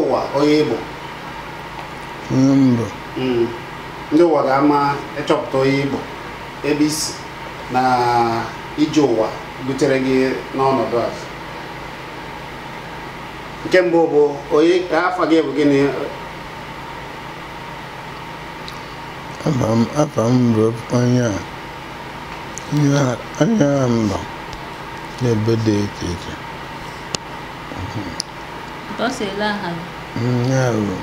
ụwa onye ị bụ. Mbụ. Ndị ụwa ga-ama ịchọpụta onye ị bụ, ebe isi na ije ụwa butere gị n'ọnọdụ a. Nke mbụ bụ onye afa gị bụ gịnị? Afa m bụ onye a onye a mbụ n'ebe dị iche iche. Ka ọ si ele aha gị? Ya bụ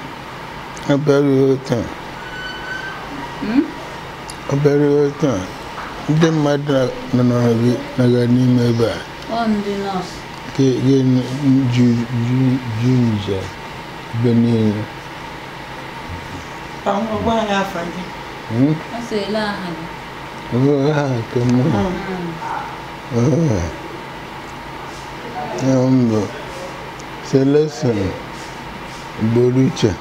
obere otu a. Obere otu a ndị mmadụ nọ n'oge n'ime ebe a. Ọ ndị nọọsụ. Ju nje ebe niile. Gwa anyị afa gị. Ọ si ele aha gị. Aha nke mụ. Mbụ Celestine Igboruche.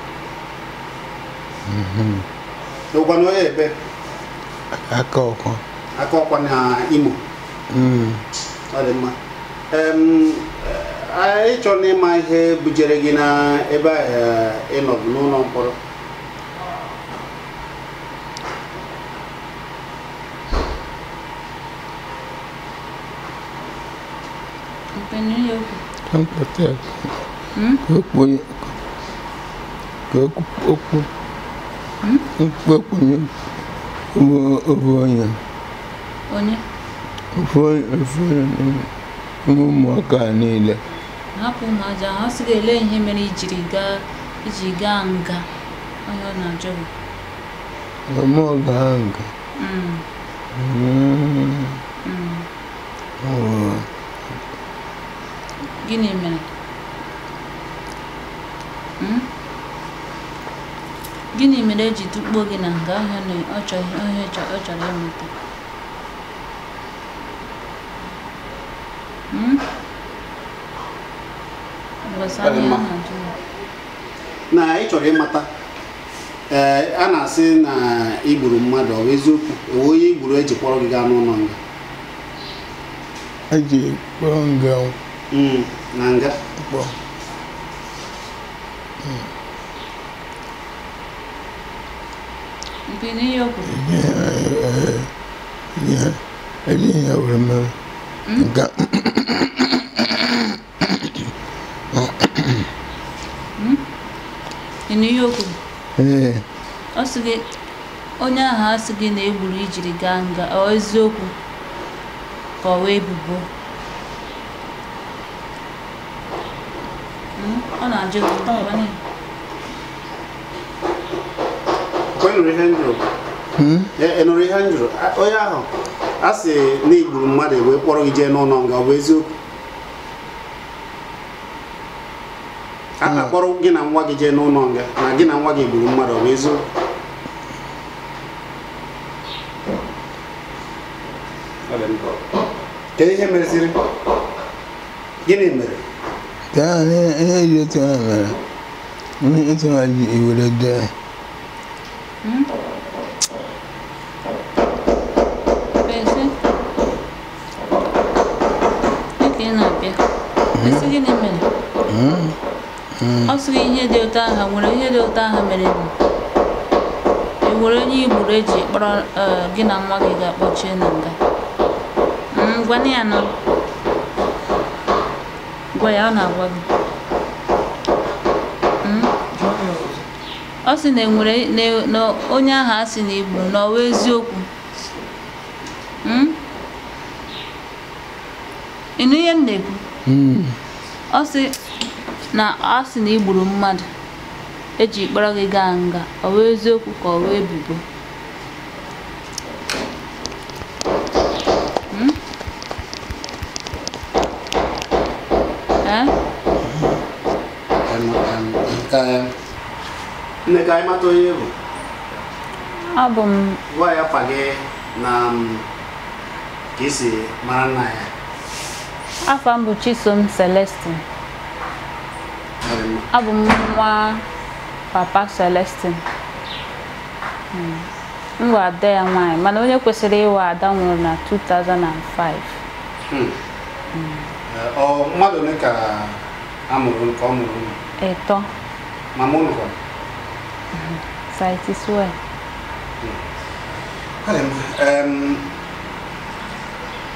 N'ụkwa na onye ebe? Aka ọkwa. Aka ọkwa na Imo. Ọ dị mma. Anyị chọrọ ịma ihe bujere gị na ebe ị nọ n'ụlọ mkpọrọ. Onye? Ụmụaka niile. Hapụ ụmụaja ahụ, ọ sị gị ele ihe mere ijiri gaa nga. Onye ọ na-ajụ gị. Mụ gaa nga. Gịnị mere? Gịnị mere eji tukpuo gị na nga? Ọ chọrọ ịmụta. Na ị chọrọ ịmata, a na-asị na i gburu mmadụ, ọ bụ eziokwu? Ewe onye i gburu eji kpọrọ gị gaa n'ụlọ nga? Eji kpọrọ nga. Na nga? Ọ sị gị onye ahụ asị gị na egburu ijiri gaa nga, ọ eziokwu ka ọ wee ebubo? Ọ na-ajụ gị. Ị nụrụ ihe m jụrụ? Onye ahụ a sị na igburu mmadụ wee kpọrọ gị jee n'ụlọ nga, ọ bụ eziokwu? A na-akpọrọ gị na nwa gị jee n'ụlọ nga na gị na nwa gị gburu mmadụ, ọ bụ eziokwu? Kedu ihe meziri? Gịnị mere? Ihe dị otu a mere. Ihe otu a ji were dee. Gịnị mere? Ọ sị gị ihe dị otu ahụ nwere ihe dị otu ahụ mere. E nwere onye igburu eji kpọrọ gị na nwa gị ga-akpọchie na nga? Gwa ya nọ. Gwa ya, ọ na-agwa gị. Ọ sị na enwere na onye ahụ asị na igburu na ọ bụ eziokwu. Ị nụ ihe m na-ekwu? Ọ sị na asị na igburu mmadụ eji kpọrọ gị gaa nga, ọ bụ eziokwu ka ọ bụ ebubo? Nne, ka anyị mata onye bụ. Abụ m. Gwa ya afa gị na ka isi mara nna ya. Afa m bụ Chisom Celestine. Abụ m nwa Papa Celestine. M bụ ada ya nwaanyị, mana onye kwesịrị ịwa ada nwụrụ na 2005. Ọ mmadụ ole ka a mụrụ ka ọ mụrụ? Ịtọ. Mama unu kwa? Site is well.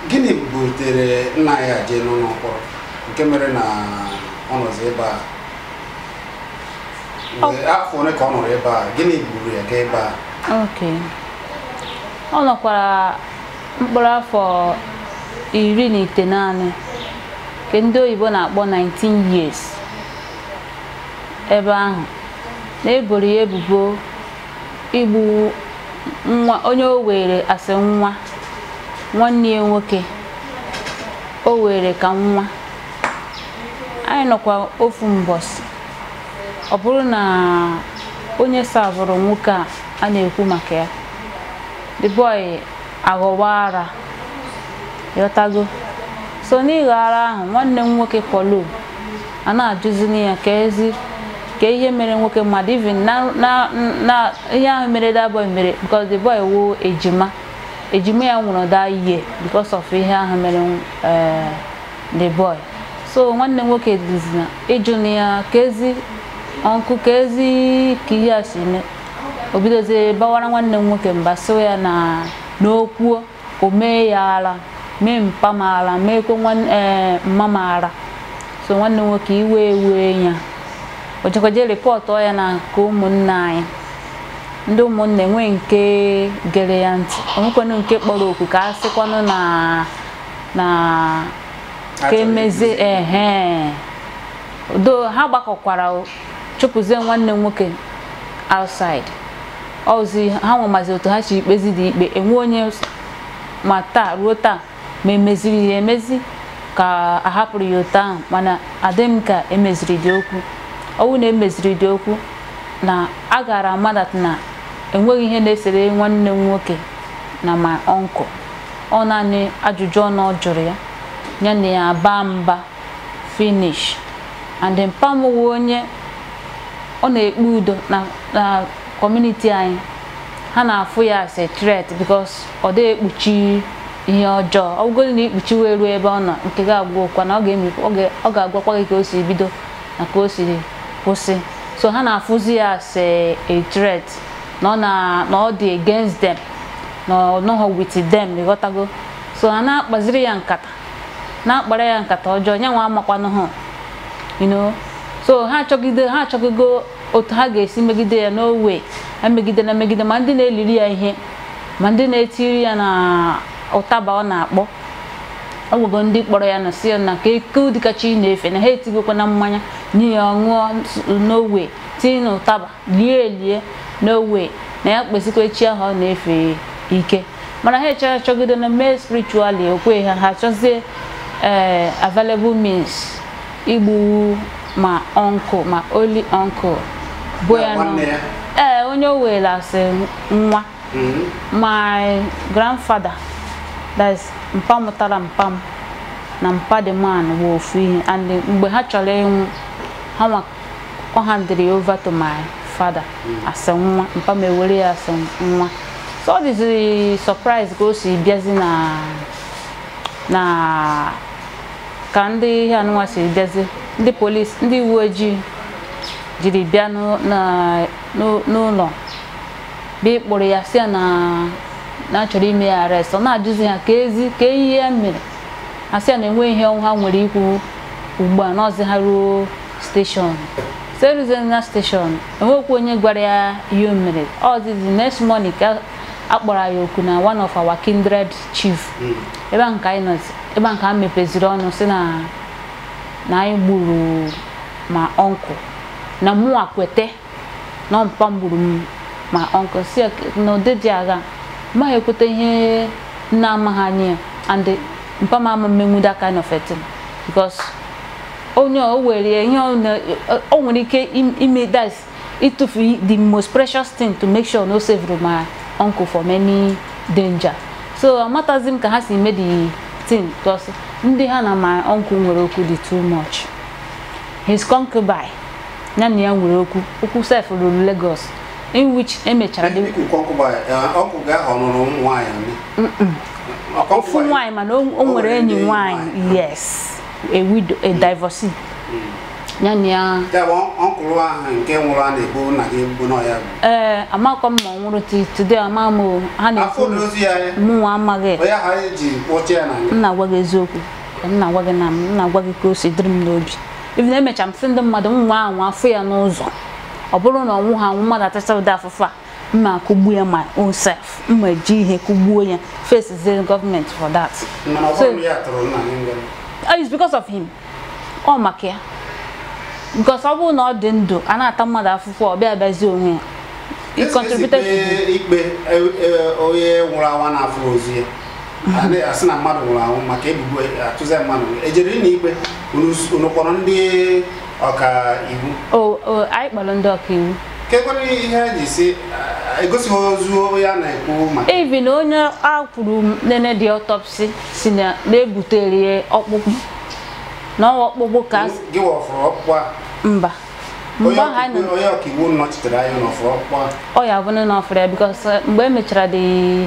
Gịnị butere nna ya jee n'ụlọ mkpọrọ nke mere na ọ nọzi ebe a? Afọ ole ka ọ nọrọ ebe a? Gịnị gburu ya gaa ebe a? Okay. Ọ nọkwara mkpụrụ afọ 19 nke ndị oyibo na-akpọ 19 years ebe ahụ. Na-eboro ya ebubo igbu nwa onye o were asị nwa nwanne ya nwoke o were ka nwa. Anyị nọkwa ofu mbọsị, ọ bụrụ na onye savụrụ nwoke a na-ekwu maka ya, the boy aghọwa ara, ịghọtago. So n'ịghọ ara ahụ, nwanne m nwoke Paulo a na-ajụzini ya ka ezi ka ihe mere nwoke mmadụ, even na ihe ahụ mere that boy mere, because the boy wo ejima ya nwụrụ that year because of ihe ahụ mere the boy. So nwanne m nwoke dizina ịjụ ya ka ezi ọnkụ ka ezi ka ihe a si mee. O bidozie bawara nwanne m nwoke mba, sị ya na n'okwu o mee ya ara, mee mpa m ara, meekwe mma m ara. So nwanne m nwoke iwe ewe ya, o jekwaje rịpọtụ ya na nke ụmụnne anyị. Ndị ụmụnne nwee nke gere ya ntị, onwekwanụ nke kpọrọ oku ka a sịkwanụ na ka emezie ehe. Do ha gbakọkwara chụpụzie nwanne m nwoke outside. Ozi ha nwemazi otu ha si ikpezi dị ikpe, enwe onye ma taa ruo taa ma emeziri ya emezi ka a hapụrụ ya otu ahụ, mana adị m ka emeziri dị okwu. Ọwụ na emeziri dị okwu na a gara ama that na enweghị ihe na-esere nwanne m nwoke na my uncle. Ọ naanị ajụjụ ọnụ ọ jụrụ ya, ya na ya aba mba finish. And then mpa m wụ onye ọ na-ekpe udo na community anyị. Ha na-afụ ya as a threat because ọ dịghị ekpuchi ihe ọjọọ. Ọ bụgodị na ikpuchi wee ruo ebe ọ nọ, nke ga-agwa ụkwa na ọ ga-agwakwa gị ka o si bido na ka o si kwụsị. So ha na-afụzi ya as a threat, na ọ dị against them, na ọ nọghọ with them, ịghọtago. So ha na-akpaziri ya nkata, na-akpara ya nkata ọjọọ, nyanwa amakwanụ ha, you know. So ha achọgigo otu ha ga-esi megide ya n'owe ha megide na megide, ma ndị na-eliri ya ihe, ma ndị na-etiri ya na ụtaba ọ na-akpọ. Ọ gwụgo ndị kpọrọ ya na si ya na ka eke dịkacha ị na-efe na ha etigokwa na mmanya nye ya ọṅụọ n'owe, tinye na ụtaba lie elie n'owe, na ya kpesikwa echi ahụ ọ na-efe ike. Mana ha echere achọgide na mee spiritually okwe ha, ha chọzie available means igbu ma uncle, ma only uncle bụ ya nọ. Onye o were asị nwa my grandfather, that's mpa mụtara mpa m na mpa the man wụ ofu ihe. And mgbe ha chọrọ ịnwụ, ha ọ handed over to my father asị nwa, mpa m ewere ya asị nwa. So ọ dịzị surprise ka o si bịazi na ka ndị ihe anụnwa si bịazi, ndị polisi, ndị uwe ojii jiri bịa n'ụlọ bịa ịkpụrụ ya, si ya na chọrọ ime ya arrest. Ọ na-ajụzi ha ka ezi ka ihe ya mere. Ha sị ya na enweghị ihe ha nwere ikwu ugbu a, n'ọzi ha ruo station. So eruzie na station, enwekwa onye gwara ya ihe o mere. Ọzi the next morning ka a kpọrọ ya oku na one of our kindred chief. Ebe ahụ ka anyị nọzi, ebe ahụ ka a mepeziri ọnụ sị na anyị gburu ma uncle, na mụnwa kwete na mpa m gburu m ma uncle. Si ya na ụdị dị agha ma ekwete ihe nna amaghị anya ya, and mpa m ama mmenwu that kind of a thing, because onye o were ihe o nwere ike ime, that's ịtụfu the most precious thing to make sure no save my uncle from any danger. So amatazi m ka ha si eme the thing, because ndị ha na my uncle nwere okwu dị too much. His concubine ya na ya nwere okwu, okwu sef ruru Lagos, in which emechara dị ofu nwaanyị, mana o nwere enyi nwaanyị, yes, a widow, a divorcee. Ya na ya. Ya bụ ọnkụlụ ahụ nke nwụrụ a na-ebu nna gị ebubo na ya bụ. Ee, amakwa m ma ọ nwụrụ today, ama m o. Ha Afọ na-ekwu ozi ya ya. mụnwa amaghị. Onye ha eji kpọchie ya na nga. M na-agwa gị eziokwu, m na-agwa gị na m na-agwa gị ka o si dịrị m n'obi. Even emecha m sị ndị mmadụ m nwa anwa afụ ya n'ụzọ, ọ bụrụ na ọnwụ ha anwụ mmadụ atacha ụdị afụfụ a, mma akụgbuo ya my own self, mma eji ihe kụgbuo ya, face the government for that. Mana ọ So- bụrụ na ya tụrụ nna gị nga. It's because of him. Ọ maka ya, because ọ bụrụ na ọ dị ndụ a na-ata mmadụ afụfụ, ọ bịa bịazie onwe ya. He Esi contributed to ikpe ikpe onye nwụrụ anwụ na-afụ ozu ya. A na-asị na mmadụ nwụrụ anwụ maka ebubo atụzi mmadụ. Ejere na ikpe unu kpọrọ ndị ọka iwu. O anyị kpọrọ ndị ọka iwu. Kekwana ihe a ji si egosighị ozu ya na-ekwu maka. Even onye a kwuru nene dị autopsy si na na-ebutere ya ọkpụkpụ, na ọwa ọkpụkpụ ka Gị wọfụrụ ọkpụkpụ a. Mba, mgbe ahụ anyị nọ Onye ọkaiwu nọchitere anya n'ọfụrụ ọkpụkpụ a. Ọ ya bụ na ọfụrụ ya, because mgbe e mechara dị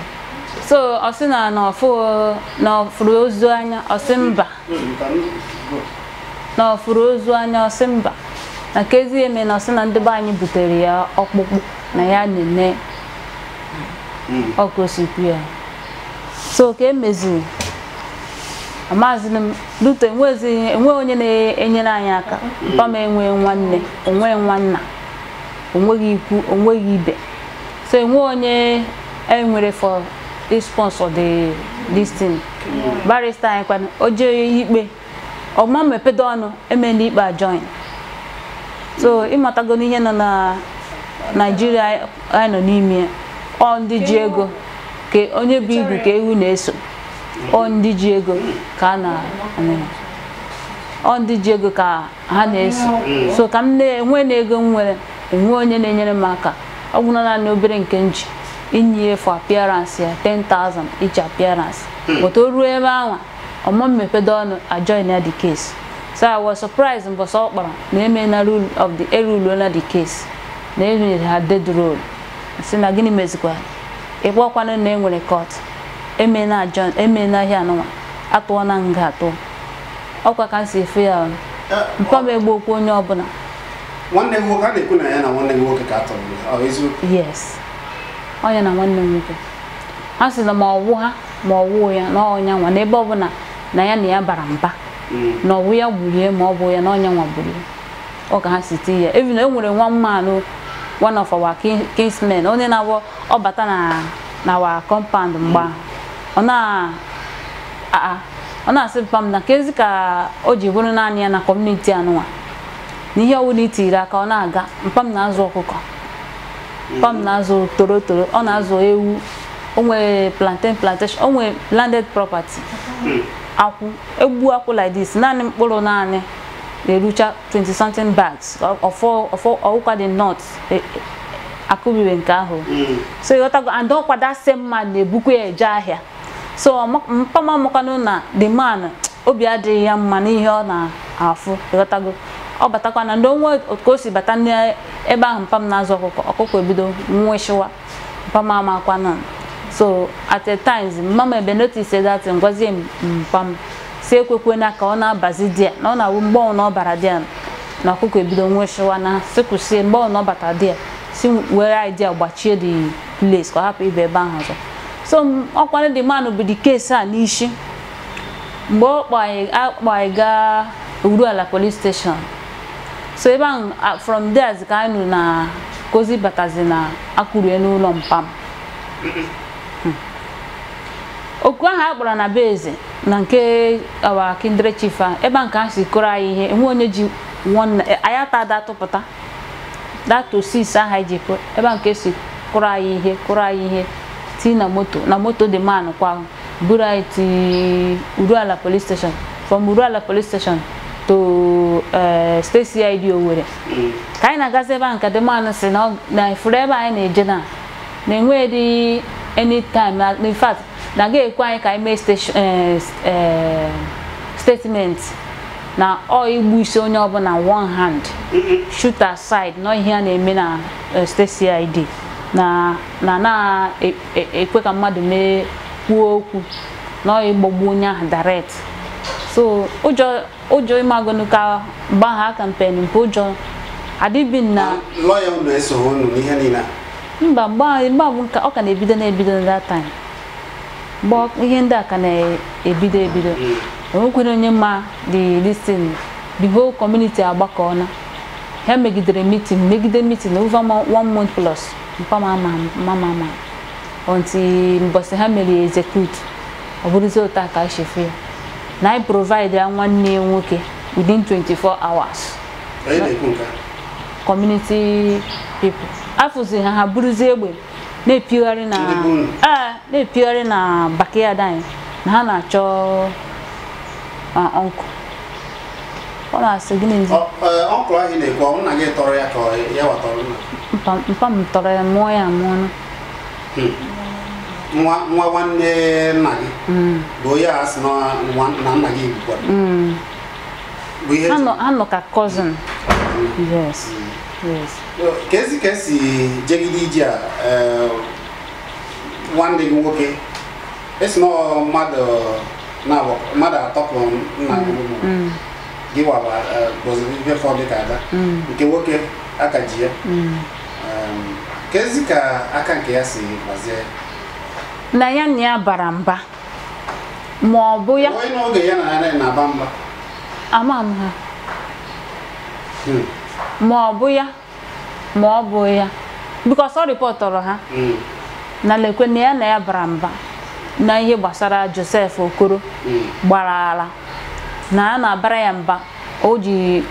so ọ sị na na ọfụrụ ozu anya, ọ sị mba, na ọfụrụ ozu anya, ọ sị mba, na ka ezi eme na ọ sị na ndị be anyị butere ya ọkpụkpụ na ya na-ene ọ ka o si kwu ya. So ka emeziri, amaghịzị m lute, enwe onye na-enyere anyị aka. Mpa m enwe nwanne, onwe nwanna, onweghị ikwu, onweghị ibe, so enwe onye enwere for sponsor the this thing. Barrister anyị kwana o jee ikpe ọma mepedo ọnụ emela ikpe a join. So ịmatago n'ihe nọ na Naijiria anyị nọ n'ime ya, ọ ndị ji ego ka onye bụ igu ka ewu na-eso, ọ ndị ji ego ka a na ọ ndị ji ego ka ha na-eso. So ka m na-enwe na ego m nwere, enwe onye na-enyere m aka, ọ gwụna naanị obere nke m ji inye for appearance ya 10,000 each appearance, but o ruo ebe ahụ ọmọ mmepedo ọnụ ajoin ya the case. So I was surprised mbọsị ọ kpọrọ na eme na rule of the eruluo na the case na enyere ha dead roll, sị na gịnị mezikwa ịkpọkwanụ na enwere court eme na ajoin eme na ahịa anụnwa atụọ na nga atụọ ọkwa ka m si efe ya. Mpa m egbokwa onye ọbụla. Nwanne gị nwoke a na-ekwu na ya na nwanne gị nwoke ka a tọrọ nga, ọ eziokwu? Yes, onye na nwanne m nwoke. Ha sị na ma ọwụ ha ma ọwụ ya na ọnya nwa n'ebe ọbụla na ya na ya bara mba, na ọwụ ya gburie ma ọ bụ ya na ọnya nwa gburie, ọ ka ha si ti ya. Even e nwere nwa mmanụ, one of our kinsmen, onye na-awọ ọbata na our compound mgbe ahụ, ọ na ọ na-asị mpa m na kezi ka o ji bụrụ naanị ya na community anụnwa na ihe ọwụla itiri aka ọ na-aga. Mpa m na-azụ ọkụkọ, mpa m na-azụ torotoro, ọ na-azụ ewu, o nwere plantation, o nwere landed property, akwụ egbu akwụ like this, naanị mkpụrụ naanị na-erucha 20 something bags ọwụkwa dị north akụbiwe nke ahụ. So ịghọtago, and ọkwa that same man na-ebukwa ya eje ahịa. So mpa m amụkwanụ na the man obi adịghị ya mma n'ihe ọ na-afụ, ịghọtago. Ọ batakwa na ndị onwe ka o si bata n'ebe ahụ mpa m na-azụ ọkụkọ, ọkụkọ ebido nwụshiwa, mpa m amakwanụ. So at a times mama ebe notice that ngwazie mpa m si ekwekwe na ka ọ na-abazi di ya na ọ na-awụ mgbe ọ na ọ bara di ya na ọkụkọ ebido nwụshiwa, na si kwụsị mgbe ọ na ọ bata di ya, si were idea gbachie the place ka ọ hapụ ibe ebe ahụ ọzọ. So ọkwanụ the man bụ the case a n'isi. Mgbe ọ kpọ anyị gaa Uruala police station, so ebe ahụ from there ka anyị nụ na kozi batazi na akụrie n'ụlọ mpa m. Okwu ahụ a kpọrọ na be eze na nke our kindred chief ahụ, ebe ahụ ka ha si kụrụ anyị ihe, enwe onye ji anyị ata ada tụpụta dato 6 ahụ anyị ji kụ, ebe ahụ ka esi kụrụ anyị ihe, kụrụ anyị ihe tii na moto, na moto dị man kwa buru anyị ti Uruala police station, from Uruala police station to state CID Owerri. Ka anyị na-agazi ebe ahụ ka dị man si na ifuru ebe anyị na-eje na na-enweghị anytime, in fact na ga-ekwe anyị ka anyị mee statement na ọ igbu isi onye ọbụla one hand shoot aside na ihe a na-eme na state CID na na-ekwe ka mmadụ mee kwuo okwu na ọ ịgbagbu onye ahụ direct. So ụjọ ịmagonu ka mgbe ahụ a kampen mpe ụjọ adịbi na lọya unu esogho unu n'ihe niile a? Mba, mgbe ahụ ọ ka na-ebido na-ebido that time. Mgbe ihe ndị a ka na-ebido ebido. Enwekwere onye ma the listen, the whole community agbakọna. Ha megidere meeting, megide meeting over 1 month plus. Mpa mama until mbọsị ha mere execute. Ọ bụrụzi otu a ka esi fụ ya. Na anyị provide ya nwanne ya nwoke within 24 hours. Onye na-ekwu nke a? Community people. Afụzi ha buruzie egbe na-epigharị na Ndị be unu? Ee, na-epigharị na backyard anyị na ha na-achọ uncle. Ọ na-asị gịnị nzi? Uncle ahụ ị na-ekwu, ọ nna gị tọrọ ya ka ọ ya watọrọ nna? Mpa m tọrọ ya, mụọ ya amụọ nụ. Nwa nwanne nna gị bụ onye a sị na nna gị gbukwara. Bụ ihe eji- Ha nọ ka cousin. Yes. Yes. Ka esi ka esi jegide ije a, nwanne gị nwoke esi na ọ mmadụ na-abụ mmadụ atọ ka nna gị mụrụ. Gị waba, bụzi ife fọdụ ka ada. Nke nwoke aka ji ya. Ka ezi ka aka nke ya si gbazie? Na ya na ya bara mba. Ma ọ bụ ya. Onye n'oge ya na ya na-aba mba. Ama m ha. Ma ọ bụ ya, ma ọ bụ ya. Because ọ rịpọtọrọ ha. Na lekwe na ya na ya bara mba na ihe gbasara Joseph Okoro gbara ala. Na ya na-abara ya mba. O ji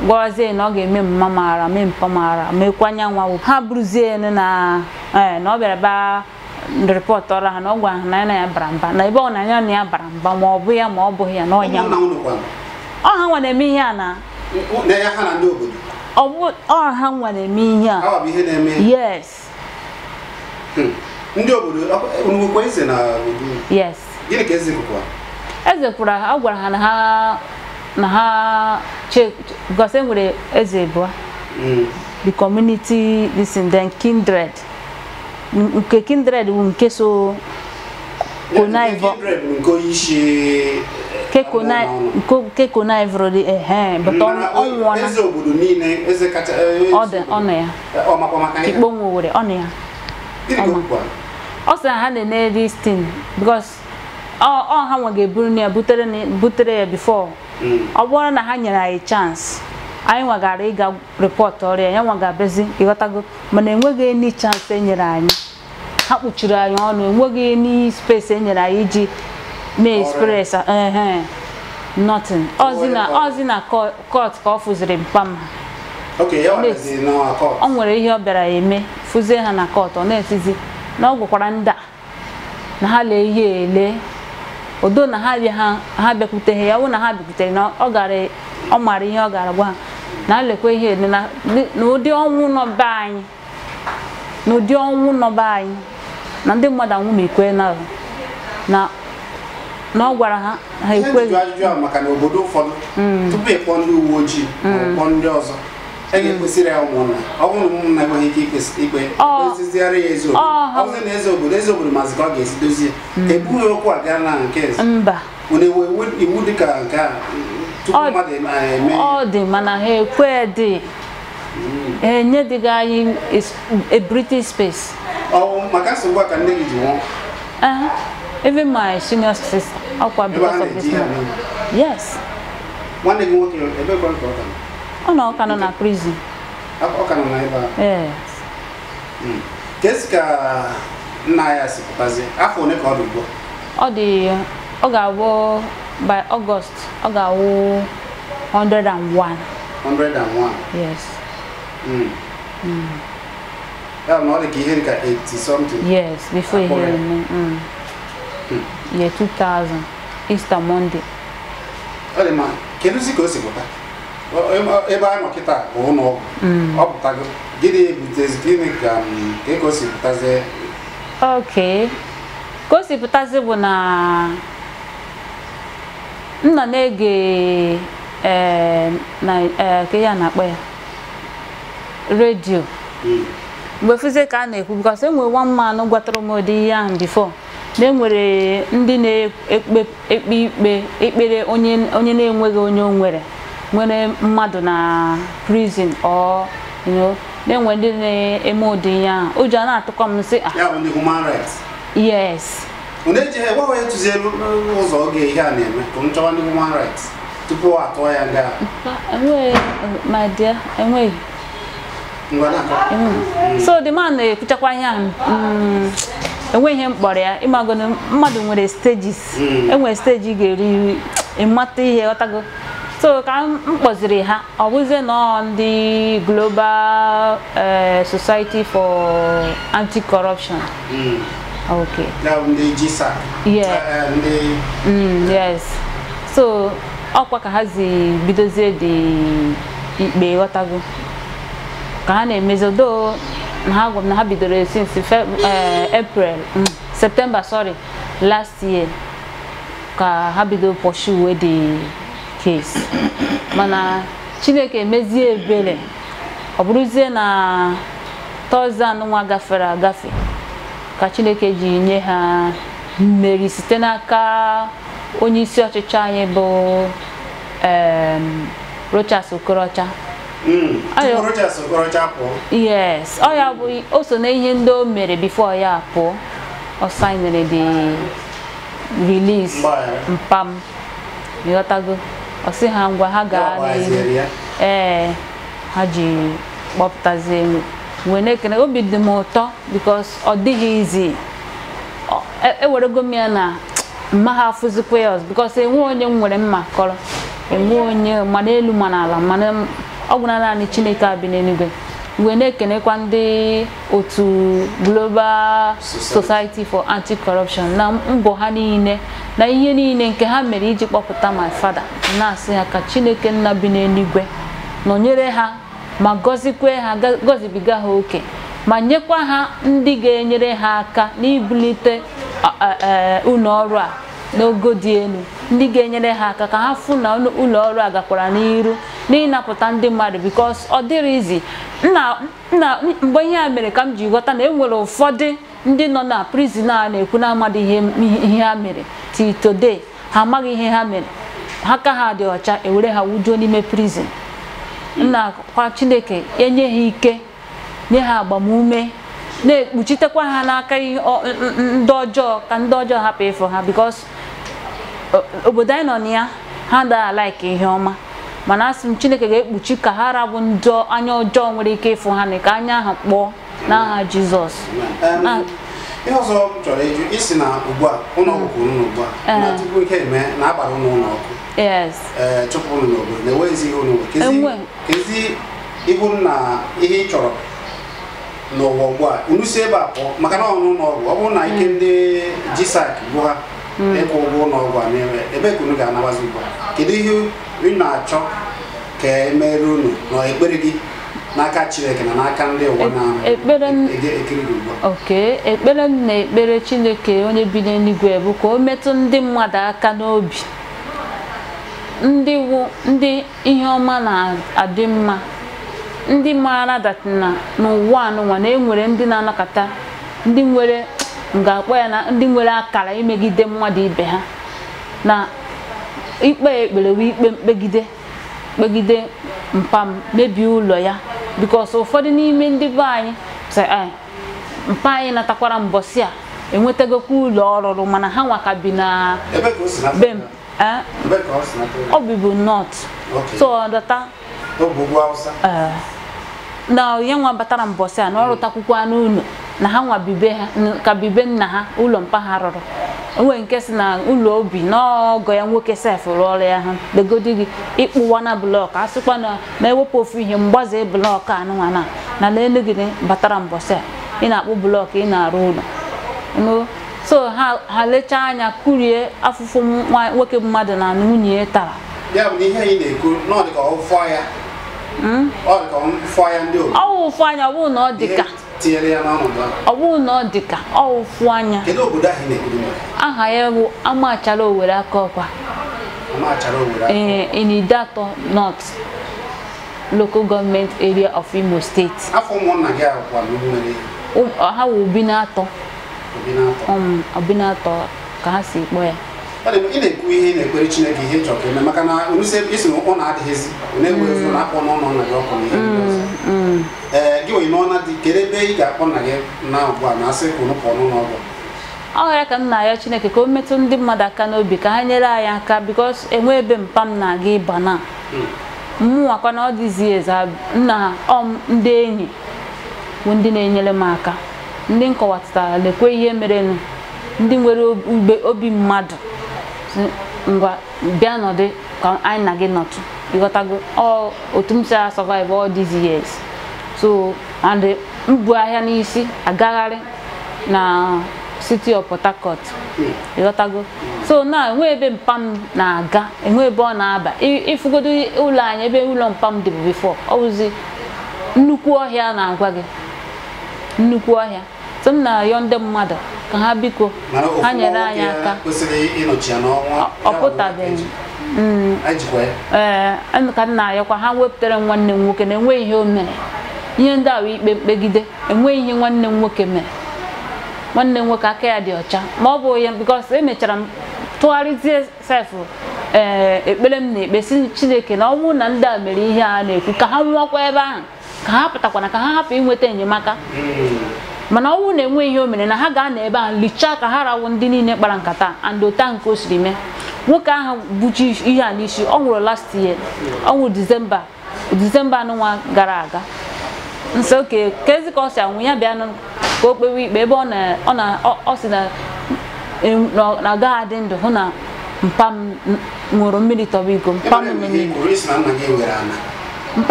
gwazie na ọ ga-eme mma mara, mee mpa mara, mekwa nyanwa wụ. Ha buruzie na na ọ bịara ba rịpọtọrọ ha na ọ gwara ha na ya na ya bara mba. Na ebe ọ na ya na ya bara mba, ma ọ bụ ya ma ọ bụghị ya na ọ ya. Ụmụnna unu kwanụ? Ọ ha nwa na-eme ihe a na Na ya ha na ndị obodo? Ọ bụ ọ ha nwa na-eme ihe a. Ha bụ ihe na-eme? Yes. Ndị obodo, unu nwekwa eze na obodo? Yes. Gịnị ka eze kwukwa? Eze kwuru, ọ gwara ha na ha che, because e nwere eze abụọ. The community, this and then kindred. Nke kindred bụ nke so connive. Kindred bụ nke onye isi Ke connive dị, ehe, but ọ nwụọna. Eze obodo niile, eze kacha, Ọ dị, ọ nọ ya. Ọ makwa maka ihe? Ikpo nwere, ọ nọ ya. Gịnị ka o kwukwara? Ọ sị na ha na-ene this thing because ọ ha nwa ga-eburu ya, butere ya before. Ọ bụrụ na ha nyere anyị chance, anyị nwagara ịga report ọrịa, ya nwa ga-abịazi, ịghọtago, mana enweghị any chance e nyere anyị. Ha kpuchiri anyị ọnụ, enweghị any space e nyere anyị iji mee express, nothing. Ọzi na court ka ọ fụziri mpa m. Okay, ya wadazi na court. Ọ nwere ihe ọ bịara eme, fụzie ha na court, ọ na-etizi na ọ gwakwara ndị a na ha lee ihe ele. Odo na ha bịa ha bịakwuteghị ya, wụ na ha bịakwutere na ọ gara, ọ mara ihe ọ gara gwa ha. Na lekwa ihe ele na n'ụdị ọnwụ nọ be anyị. N'ụdị ọnwụ nọ be anyị. Na ndị mmadụ anwụ ma ekwe na na ọ gwara ha, ha Ihe ekweghị. njụ ajụjụ ahụ maka na obodo ụfọdụ, tupu ịkpọ ndị uwe ojii ma ọ kpọọ ndị ọzọ, e ga-ekwesịrị ya ụmụnna. Ọ bụrụ na ụmụnna enweghị ike ikpe, ekpesịzịara ya eze obodo. Ọ bụrụ na eze obodo, eze obodo maazị ka ọ ga-esi dozie. Ebughị okwu a gaa na nke eze. Mba. Unu enwe iwu dịka nke a tupu mmadụ eme? Ọ dị, mana ha ekwe dị. Enyedịghị anyị a British space. Ọ bụ maka nsogbu a ka nne gị ji nwụọ? Even my senior sister, ọkwa Ebe a because of this na-eji ya man. eme. Yes. Nwanne gị nwoke, ebe kwa ka ọ ka nọ? Ọ nọ, ọ ka nọ na prison. Ọ ka nọ na ebe a? Yes. Ka esi ka nna ya si pụtazie? Afọ ole ka ọ dị ugbu a? Ọ dị, ọ ga-abụ by August, ọ ga-awụ 101. 101? Yes. Ya bụ na ọ dị ka ihe dị ka 80 something. Yes, before ihe Akpọrọ ya. eme. Year 2000, Easter Monday. Ọ dị mma. Kedụzi ka o si pụta? Ebe a nọ kịta bụ ụlọ ọgwụ. Ọ pụtago. Gịnị butezi, gịnị ka, ka o si pụtazie? Okay. Ka o si pụtazi bụ na m nọ na-ege, na, ka ihe a na-akpọ ya redio. Mgbe fụzie ka a na-ekwu, because e nwere one man gwatara m ụdị ihe ahụ before. Na enwere ndị na-ekpe ikpe ekpere onye na-enweghị onye o nwere nwere mmadụ na prison or you know, na-enwe ndị na-eme ụdị ihe ahụ. Ụjọ na-atụkwa m sị ah. Ya bụ ndị human rights. Yes. Unu eji enweghị onye tụzielu ụzọ oge ihe a na-eme ka m chọwa ndị human rights tupu atụọ ya nga. Enweghị, my dear, enweghị. So the man na-ekwuchakwa ihe ahụ, enweghị ihe m kpọrọ ya. Ịmago na mmadụ nwere stages. Enwere stage ị ga-eri ịmata ihe, ghọtago. So ka m kpọziri ha, ọ bụzie na ndị Global Society for Anti-Corruption. Okay. Ya bụ ndị GSAC. Yeah. Yes. So ọkwa ka ha zi bidozie dị ikpe, ghọtago. Ka ha na-emezi do na ha gwa m na ha bidoro since April, September, sorry, last year ka ha bido pursue the case. Mana Chineke emezie ebere, ọ bụrụzie na Thursday anụnwa gafere agafe ka Chineke ji nye ha mmeri site n'aka onye isi ọchịchị anyị bụ Rochas Okorocha. Rochas Okorocha pụọ. Yes, ọ ya bụ o so na ihe ndị o mere before ya pụọ. Ọ signere the release mpam, ịghọtago. Ọ sị ha ngwa ha gaa n'ihu. Ee, ha ji kpọpụtazie wee na-ekene. Obi dị m ụtọ because ọ dịghị izi. Ewerego m ya na mma ha afụzikwa ya ọzọ because enwe onye m nwere mma kọrọ, enwe onye ma n'elu ma n'ala, mana ọ gwụna naanị Chineke a bi n'eluigwe. Wee na-ekenekwa ndị otu Global Society for Anti-Corruption na mbọ ha niile na ihe niile nke ha mere iji kpọpụta my father. Na-asị ha ka Chineke nna bi n'eluigwe nọnyere ha ma gọzikwe ha, gọzibiga ha oke, ma nyekwa ha ndị ga-enyere ha aka n'ibulite ụlọ ọrụ a n'ogo dị elu, ndị ga-enyere ha aka ka ha fụ na ụlọ ọrụ a gakwara n'iru n'ịnapụta ndị mmadụ because ọ dịrịzi. Nna mgbe ihe a mere ka m ji ghọta na e nwere ụfọdụ ndị nọ na prison a na-ekwu na amadị ihe ha mere till today. Ha amaghị ihe ha mere, ha ka ha dị ọcha ewere ha wujuo n'ime prison. Nna kwa Chineke enye ha ike, nye ha agbamume, na-ekpuchitekwa ha n'aka ndị ọjọọ ka ndị ọjọọ hapụ ịfụ ha because obodo anyị nọ na ya ha adaghị like ihe ọma. Mana asị m Chineke ga-ekpuchi ka ha rabụ ndị anya ọjọọ nwere ike ịfụ ha na ka anya ahụ kpọọ n'aha Jizọs. Ihe ọzọ m chọrọ ịjụ, isi na ugbu a ụlọ ọgwụ kwuru unu ugbu a na tupu nke eme na agbara ụlọ ụlọ ọkụ. Yes. Chụpụ unu n'obodo na enweghịzi ihe unu nwere. Kezi ihu na ihe ị chọrọ n'ụwa ugbu a unu si ebe a pụọ maka na ọnụ ụlọ ọgwụ ọ bụrụ na ike ndị GSAC bụ ha ịkwụ ụgwọ ụlọ ọgwụ a na-eme ebe ka unu ga-anabazi ugbu a? Kedu ihe ị na-achọ ka emere unu na ekpere gị n'aka Chineke na n'aka ndị ụwa na-ekiri gị ugbu a? Okay, ekpere m na-ekpere Chineke onye bi n'eluigwe bụ ka o metụ ndị mmadụ aka n'obi, ndị ihe ọma na-adị mma, ndị maara that na n'ụwa anụnwa na enwere ndị na-anakọta, ndị nwere ga-akpọ ya na ndị nwere akara imegide mmadụ ibe ha, na ikpe ekpere wee ikpe mkpegide kpegide mpam mebie ụlọ ya because ụfọdụ n'ime ndị be anyị sị mpa anyị natakwara mbọsị a enwetagokwa ụlọ ọrụrụ mana ha nwa ka bi na be m. Ọ bibu north. So data na ya nwa batara mbọsị a na ọ rụtakwukwa n'ụlọ na ha nwa bibe ha ka bibe nna ha ụlọ mpa ha rụrụ. Enwere nke si na ụlọ obi n'ọgọ ya nwoke sef rụọrọ ya ha legodi gị ịkpụwa na blọk asịkwa na ma ewepụ ofu ihe mgbaze blọk anụnwa na na n'elu gị batara mbọsị a ị na-akpụ blọk ị na-arụ ụlọ. So ha lechaa anya kurie afụfụ nwoke mmadụ na nwunye tara. Ya bụ na ihe anyị na-ekwu na ọ dị ka ụfụ anya. Ọ dị ka ụfụ anya ndị obodo. Ọ wụ ụfụ anya, ọ bụrụ na ọ dị ka tinyere ya n'ọnọdụ ahụ. Ọ bụrụ na ọ dị ka ọ ụfụ anya. Kedu obodo ahụ ị na-ekwu maka? Aha ya bụ Amachara Owere Akọkwa. Amachara Owere Akọkwa. Ee, in Ideato North Local Government Area of Imo State. Afọ ụmụnna gị ahụ kwa nwere? Ha wụ obi na-atọ. Obinatọ ka ha si kpọọ ya. Ị na-ekwu ihe ị na-ekwere Chineke ihe chọrọ ka eme maka na isi na ụlọ adịghịzi na-ewu efu na akpọ n'ụlọ nna gị ọkụ na ihe ndị ọzọ. Ee, gị wee n'ọna dị kedu ebe ị ga-akpọ nna gị na ugbu a na asị ka unu pụọ n'ụlọ ọgwụ? Ọ ya ka m na-arịọ Chineke ka o metụ ndị mmadụ aka n'obi ka ha nyere anyị aka because enwe ebe mpa m na-aga ịba na mụnwakwa na ọ dịzi eze nna ndị enyi bụ ndị na-enyere m aka, ndị nkọwatara lekwe ihe merenụ, ndị nwere obi mmadụ ngwa bịa nọdụ ka anyị na gị nọtụ, ịghọtago otu m si survive all these years. So and mbu ahịa n'isi agagharị na City of Port Harcourt, ịghọtago. So na enwe ebe mpa m na-aga, enwe ebe ọ na-aba. Ịfụgodo ụlọ anyị ebe ụlọ mpa m dịbụ before, ọ wụzi nnukwu ọhịa na-agwa gị, nnukwu ọhịa. So m na-arịọ ndị mmadụ ka ha biko ha nyere anyị aka. Ọ pụtabeghị. Ee, ka m na-arịọkwa ha wepụtara nwanne m nwoke na enweghị ihe o mere. Ihe ndị a wụ ikpe mkpegide, enweghị ihe nwanne m nwoke mere. Nwanne m nwoke aka ya dị ọcha, ma ọ bụ ya because emechara m tụgharịzie sef ekpere m na-ekpe si Chineke na ọ bụrụ na ndị a mere ihe a na-ekwu ka ha nwụọkwa ebe ahụ, ka ha pụtakwana, ka ha hapụ inweta enyemaka. Mana ọ bụrụ na enweghị ihe o mere na ha ga-anọ ebe ahụ lichaa ka ha rawụ ndị niile kpara nkata and ota nke o siri mee. Nwoke ahụ buchi ihe a n'isi, ọ nwụrụ last year, ọ nwụrụ Disemba n'ọnwa gara aga. Nso oke kezi ka ọ si anwụ ya bịa ka o kpewe ikpe ebe ọ si na agaghị adị ndụ hụ na mpa m ṅụrụ mmiri tọba iko. Mpa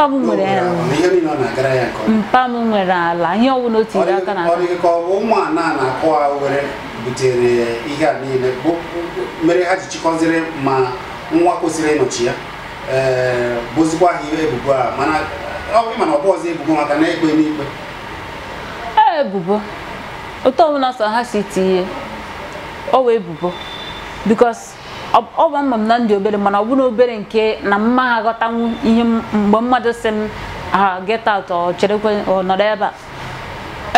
m nwere ala, mpa m nwere ala, ihe ọbụla o tiri aka na ụmụ ana na-akọ were butere ihe a niile mere ha ji chịkọziri ma nwa kwesịrị ịnọchi ya bụzikwa ha ihe ebubo a, mana ọ bụ ọzọ ebubo maka na ekpe n'ikpe ebubo otu ọbụla sọ ha si tinye ọ wee ebubo because ọ bụ mma m na ndị obere, mana ọ bụrụ obere nke na mma ha aghọtanwu ihe mgbe mmadụ si m ha get out ọ cherekwe ọ nọrọ ebe a.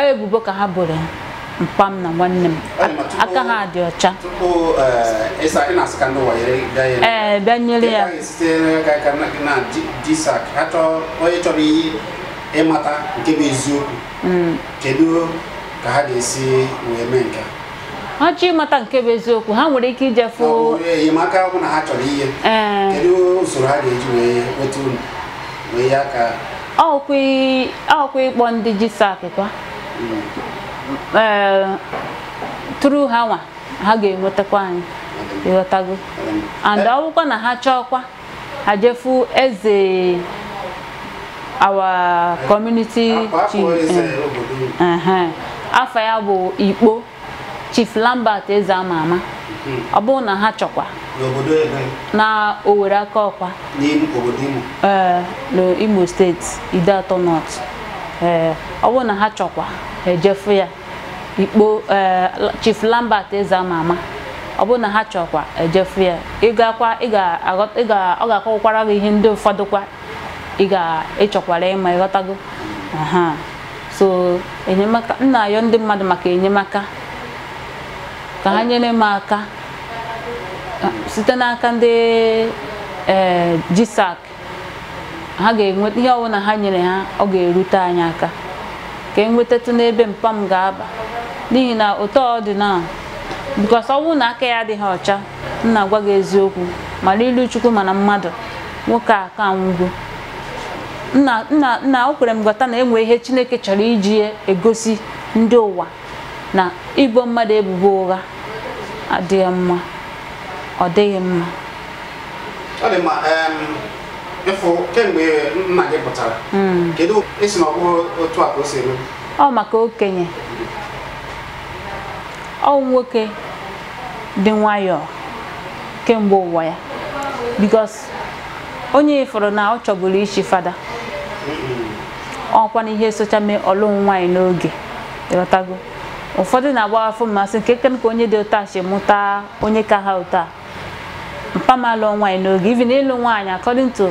Ebubo ka ha boro mpa m na nwanne m, aka ha dị ọcha. Ee, bịa nyere ya onye chọrọ ịmata nke bụ eziokwu, kedu ka ha ga-esi wee mee nke ha chọọ ịmata nke bụ eziokwu? Ha nwere ike ije fụ enyemaka ọ bụla ha chọrọ ihe, kedu usoro ha ga-eji wee nweta unu wee ya aka? Ọkwa ịkpọ ndị GSAC kwa tụrụ ha nwa ha ga-enwetakwa anyị, ịghọtago. And ọ bụkwa na ha chọọkwa ha jefu eze our community chief, afa ya bụ Ikpo Chief Lambert Eze ama ama. Ọ bụrụ na ha chọkwa na Owerri aka ọkwa n'Imo steeti, Ideato North. Ee, ọ bụrụ na ha chọkwa ejefu ya Ikpo Chief Lambert Eze ama ama. Ọ bụrụ na ha chọkwa ejefu ya, ịgakwa ọ ga-akọkwara gị ihe ndị ụfọdụ kwa ị ga-ịchọkwara ịma, ịghọtago. So enyemaka m na-ayọ ndị mmadụ maka enyemaka ka ha nyere m aka site n'aka ndị GSAC. Ha ga-enweta ihe ọbụla ha nyere ha, ọ ga-erute anyị aka ka enwetatụ n'ebe mpa m ga-aba, n'ihi na ụtọ ọ dị na because ọ bụrụ na aka ya adịghị ọcha, m na-agwa gị eziokwu, mana ilu Chukwu mana mmadụ, nwoke a ka anwụgo. Nna o kwere m ghọta na enwe ihe Chineke chọrọ iji egosi ndị ụwa na ibo mmadụ ebubo ụgha adịghị mma, ọ dịghị mma. Ọ dị mma. Ịfụ kemgbe nna gị pụtara, kedu isi na ọ bụrụ otu a ka o si eme? Ọ maka okenye, ọ nwoke dị nwayọọ kemgbe ụwa ya, because onye ifuru na ọ chọburu ichi fada, ọkwa na ihe socha mee ọlụ nwaanyị n'oge, ịghọtago. Ụfọdụ na-agba afọ mmasị nke ka onye dị ụtọ si mụta onye ka ha ụtọ. Mpa m alụọ nwaanyị n'oge, even ịlụ nwaanyị according to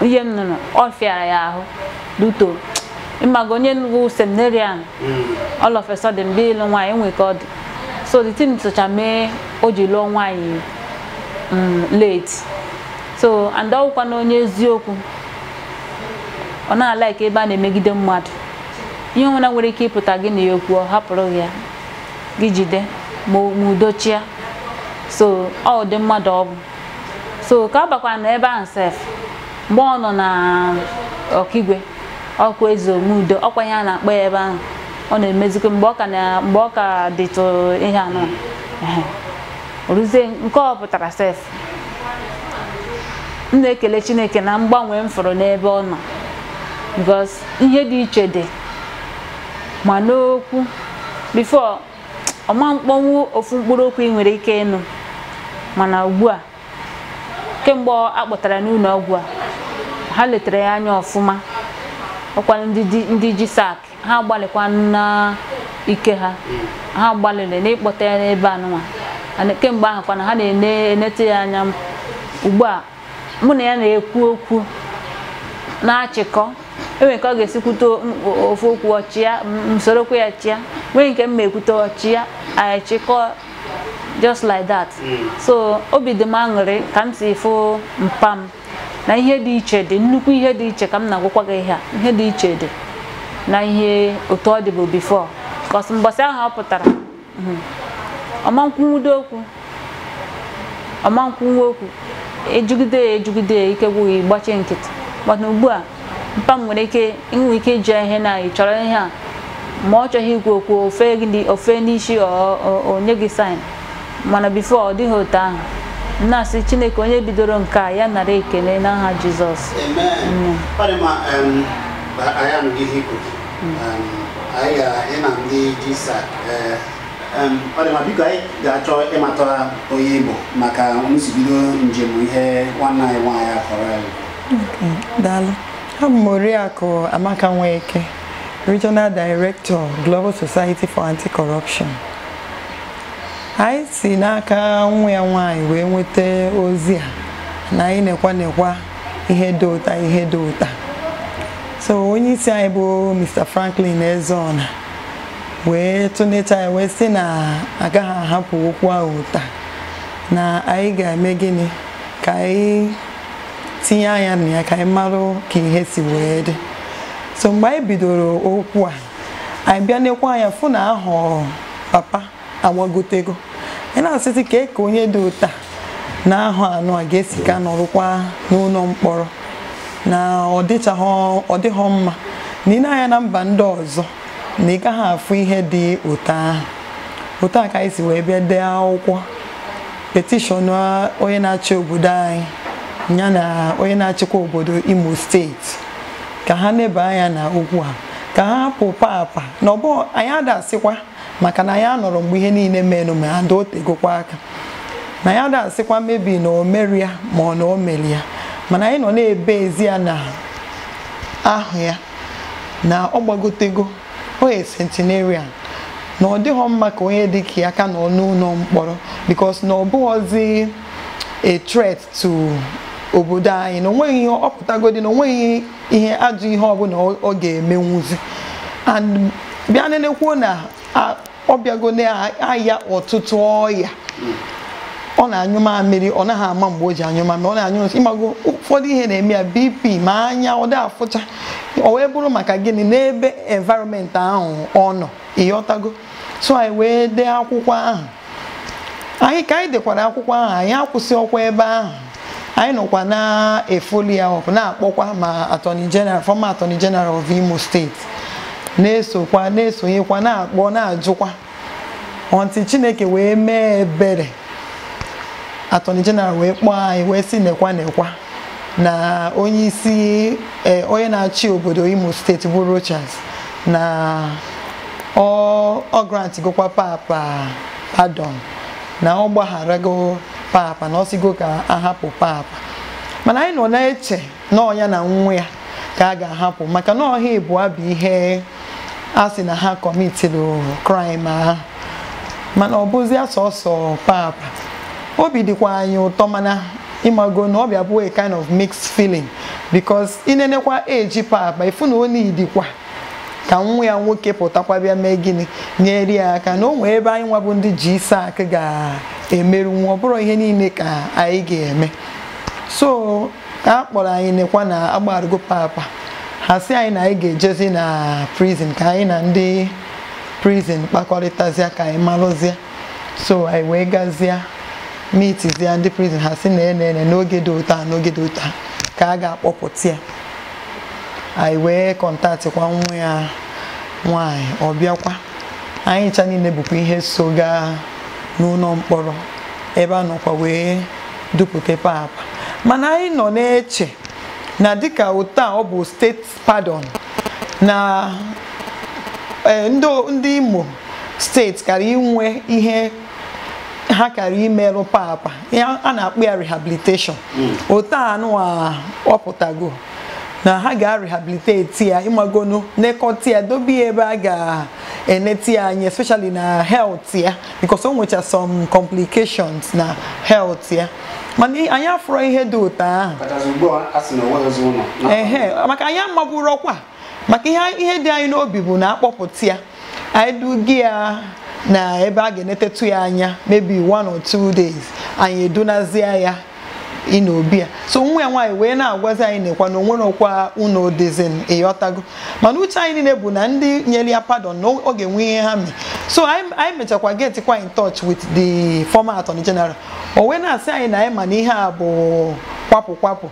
ihe m nụrụ, ọ fịara ya ahụ duto Ịmaga onye bụ seminarian, all of a sudden bịa ịlụ nwaanyị, enwe ka ọ dị. So the thing socha mee o ji lụọ nwaanyị late. So and ọ wụkwa na onye eziokwu, ọ na-alaiki ebe a na-emegide mmadụ. Ihe ọbụla nwere ike ịpụta gị na ya okwu, ọ hapụrụ ya gị jide ma udochia. So ọ dị mmadụ ọ bụ. So ka ọ bakwara na ebe ahụ sef, mgbe ọ nọ na Ọkigwe, ọkwa eze omudo, ọkwa ihe a na-akpọ ya ebe ahụ, ọ na-emezikwa mgbe ọ ka dịtụ ihe anọ. Ruzie nke ọ pụtara sef, m na-ekele Chineke na mgbanwe m fụrụ n'ebe ọ nọ, because ihe dị iche dị ma n'okwu. Before ọma mkpọnwụ ofu mkpụrụ okwu ị nwere ike ịnụ, mana ugbu a kemgbe a kpọtara n'ụlọ ọgwụ a, ha letere ya anya ọfụma. Ọkwa ndị jisak ha gbalịkwa na ike ha, ha gbalịrị n'ịkpọta ya n'ebe anụnwa. Kemgbe ahụ kwana ha na-enete ya anya. Ugbu a mụ na ya na-ekwu okwu na-achịkọ, enwere ka ọ ga-esi kwute ofu okwu ọchịa, msorokwu ya chịa, nwee nke m ma ekwute ọchịa, anyị chịkọ just like that. So obi dị m aṅụrị ka m si fụ mpa m na ihe dị iche dị, nnukwu ihe dị iche ka m na-agwakwa gị ihe a, ihe dị iche dị na ihe otu ọ dị bụ before. Because mbọsị ahụ ọ pụtara, ọma nkwunwudo okwu, ọma nkwunwu okwu, ejugide ya ejugide ya, ike gwụghị, gbachie nkịtị. Mana ugbu a mpa m nwere ike inwe ike iji ihe na ị chọrọ ihe a, ma ọ chọghị ikwu okwu, ofe n'isi onye gị sign. Mana before ọ dịghị otu ahụ. M na-asị Chineke onye bidoro nke a, ya nara ekele n'aha Jizọs. Amen. Anyị anụghị ihe i kwuru. Anyị ga na ndị jisak. Ọ dị ma biko anyị ga-achọ ịmata onye Igbo maka nsibido njem ihe nwanne anyị nwaanyị akọrọ ya. Daalụ. Abụ m Oriakụ Amaka Nweke, Regional Director, Global Society for Anti-Corruption. Anyị si n'aka nwa ya nwaanyị wee nweta ozi a na anyị nekwa ihe dị ụta, ihe dị ụta. So onye isi anyị bụ Mr. Franklin Ezeona wee tụneta ya wee sị na agaghị ahapụ okwu ahụ ụta, na anyị ga-eme gịnị ka anyị tinye anya na ya ka anyị marụ ka ihe si wee dị. So mgbe anyị bidoro okwu a, anyị bịa nekwa anya fụ na ahọ papa agbagotego. Anyị na-asịsị ka ka onye dị ụta na ahụ anụ a ga-esi ka nọrụkwa n'ụlọ mkpọrọ, na ọ dịghọ mma na ị na-anya na mba ndị ọzọ na ị gaghị afụ ihe dị ụta ahụ. Ụta ka anyị si wee bịa dee akwụkwọ petishọn onye na-achị obodo anyị ya na onye na-achịkwa obodo Imo steeti ka ha neba anya na okwu a, ka ha hapụ papa na ọbụ anyị adasịkwa, maka na anyị anọrọ mgbe ihe niile menụ ma ada otegokwa aka, na anyị adasịkwa mebi na o merie ma ọ na o merie, mana anyị nọ na-ebe ezi ya na ahụ ya na ọ gbagotego, onye centenarian, na ọ dịghọ mma ka onye dị ka ya ka nọ n'ụlọ mkpọrọ, because na ọ bụghọzi a threat to obodo anyị, na onweghị ihe ọ pụtagodi, na onweghị ihe ajọ ihe ọbụla ọ ga-emenwuzi. And bịa nenekwuo na ọ bịago na-aya ọtụtụ ọya, ọ na-anyụ mamịrị, ọ naghị ama mgbe o ji anyụ mamịrị, ọ na-anyụ nsị, ịmago ụfọdụ ihe na-eme ya BP ma anya ọ dị afụcha, ọ wee bụrụ maka gịnị n'ebe environment ahụ ọ nọ, ịghọtago. So anyị wee dee akwụkwọ ahụ. Anyị ka anyị dekwara akwụkwọ ahụ, anyị akwụsị ọkwa ebe ahụ, anyị nọkwa na-efoli ya ọpụ, na-akpọkwa ma Attorney General, former Attorney General of Imo State, na-esokwa na-esonyekwa, na-akpọ na-ajụkwa, until Chineke wee mee ebere, Attorney General wee kpọọ anyị wee sị nekwa nekwa na onye isi onye na-achị obodo Imo steeti bụ Rochas na ọ grant gokwa papa pardon, na ọ gbagharago papa, na ọ sigo ka ahapụ papa. Mana anyị nọ na-eche na ọnya na nwa ya ka a ga-ahapụ, maka na ọha ịbụọ bụ ihe a sị na ha kọmitiri crime ahụ, mana ọ bụzi asọsọ papa. Obi dịkwa anyị ụtọ, mana ịmago na ọbịa bụ a kind of mixed feeling, because inenekwa eji papa ifu na onye dịkwa Ka nwa ya nwoke pụtakwa bịa mee gịnị, nyere ya aka na o nwee ebe anyị nwa bụ ndị GSAC ga-emeru nwa, ọ bụrụ ihe niile ka anyị ga-eme. So ka a kpọrọ anyị nekwa na agbarugo papa, ha sị anyị na anyị ga-ejezi na prison ka anyị na ndị prison kpakọrịtazịa ka anyị malụzịa. So anyị wee gazie meetizia ndị prison, ha sị na ene n'oge dị ụta n'oge dị ụta ka a ga-akpọpụta ya. Anyị wee kọntaktịkwa nwa ya nwaanyị, ọ bịakwa. Anyị ncha niile bụkwa ihe so gaa n'ụlọ mkpọrọ ebe a nọkwa wee dupụta papa. Mana anyị nọ na-eche na dịka ụta ọ bụ state pardon na ndị Imo steeti kara inwe ihe ha kara imerụ papa, a na-akpọ ya rehabilitation. Ụta anụ a ọpụtago na ha ga-rehabilitate ya, ịmagonu nekọta ya, dobe ya ebe a ga-eneti ya anya, especially na health ya, because o nwecha some complications na health ya. Mana anyị afụrọ ihe dị ụtọ ahụ. Ehe, maka anyị amaburu ọkwa, maka ihe dị anyị n'obi bụ na akpọpụta ya, anyị dugi ya na ebe a ga-enetetu ya anya maybe 1 or 2 days, anyị edunazie ya n'obi ya. So nwa ya nwaanyị wee na-agwazi anyị nekwa na onwere ọkwa unu dizin, ịghọtago. Mana uche anyị niile bụ na ndị nyere ya pardon na ọ ga-enwe ihe ha mee. So anyị mechakwa getikwa in touch with the former attorney general. O wee na-asị anyị na anyị ma na ihe a bụ kwapụ kwapụ,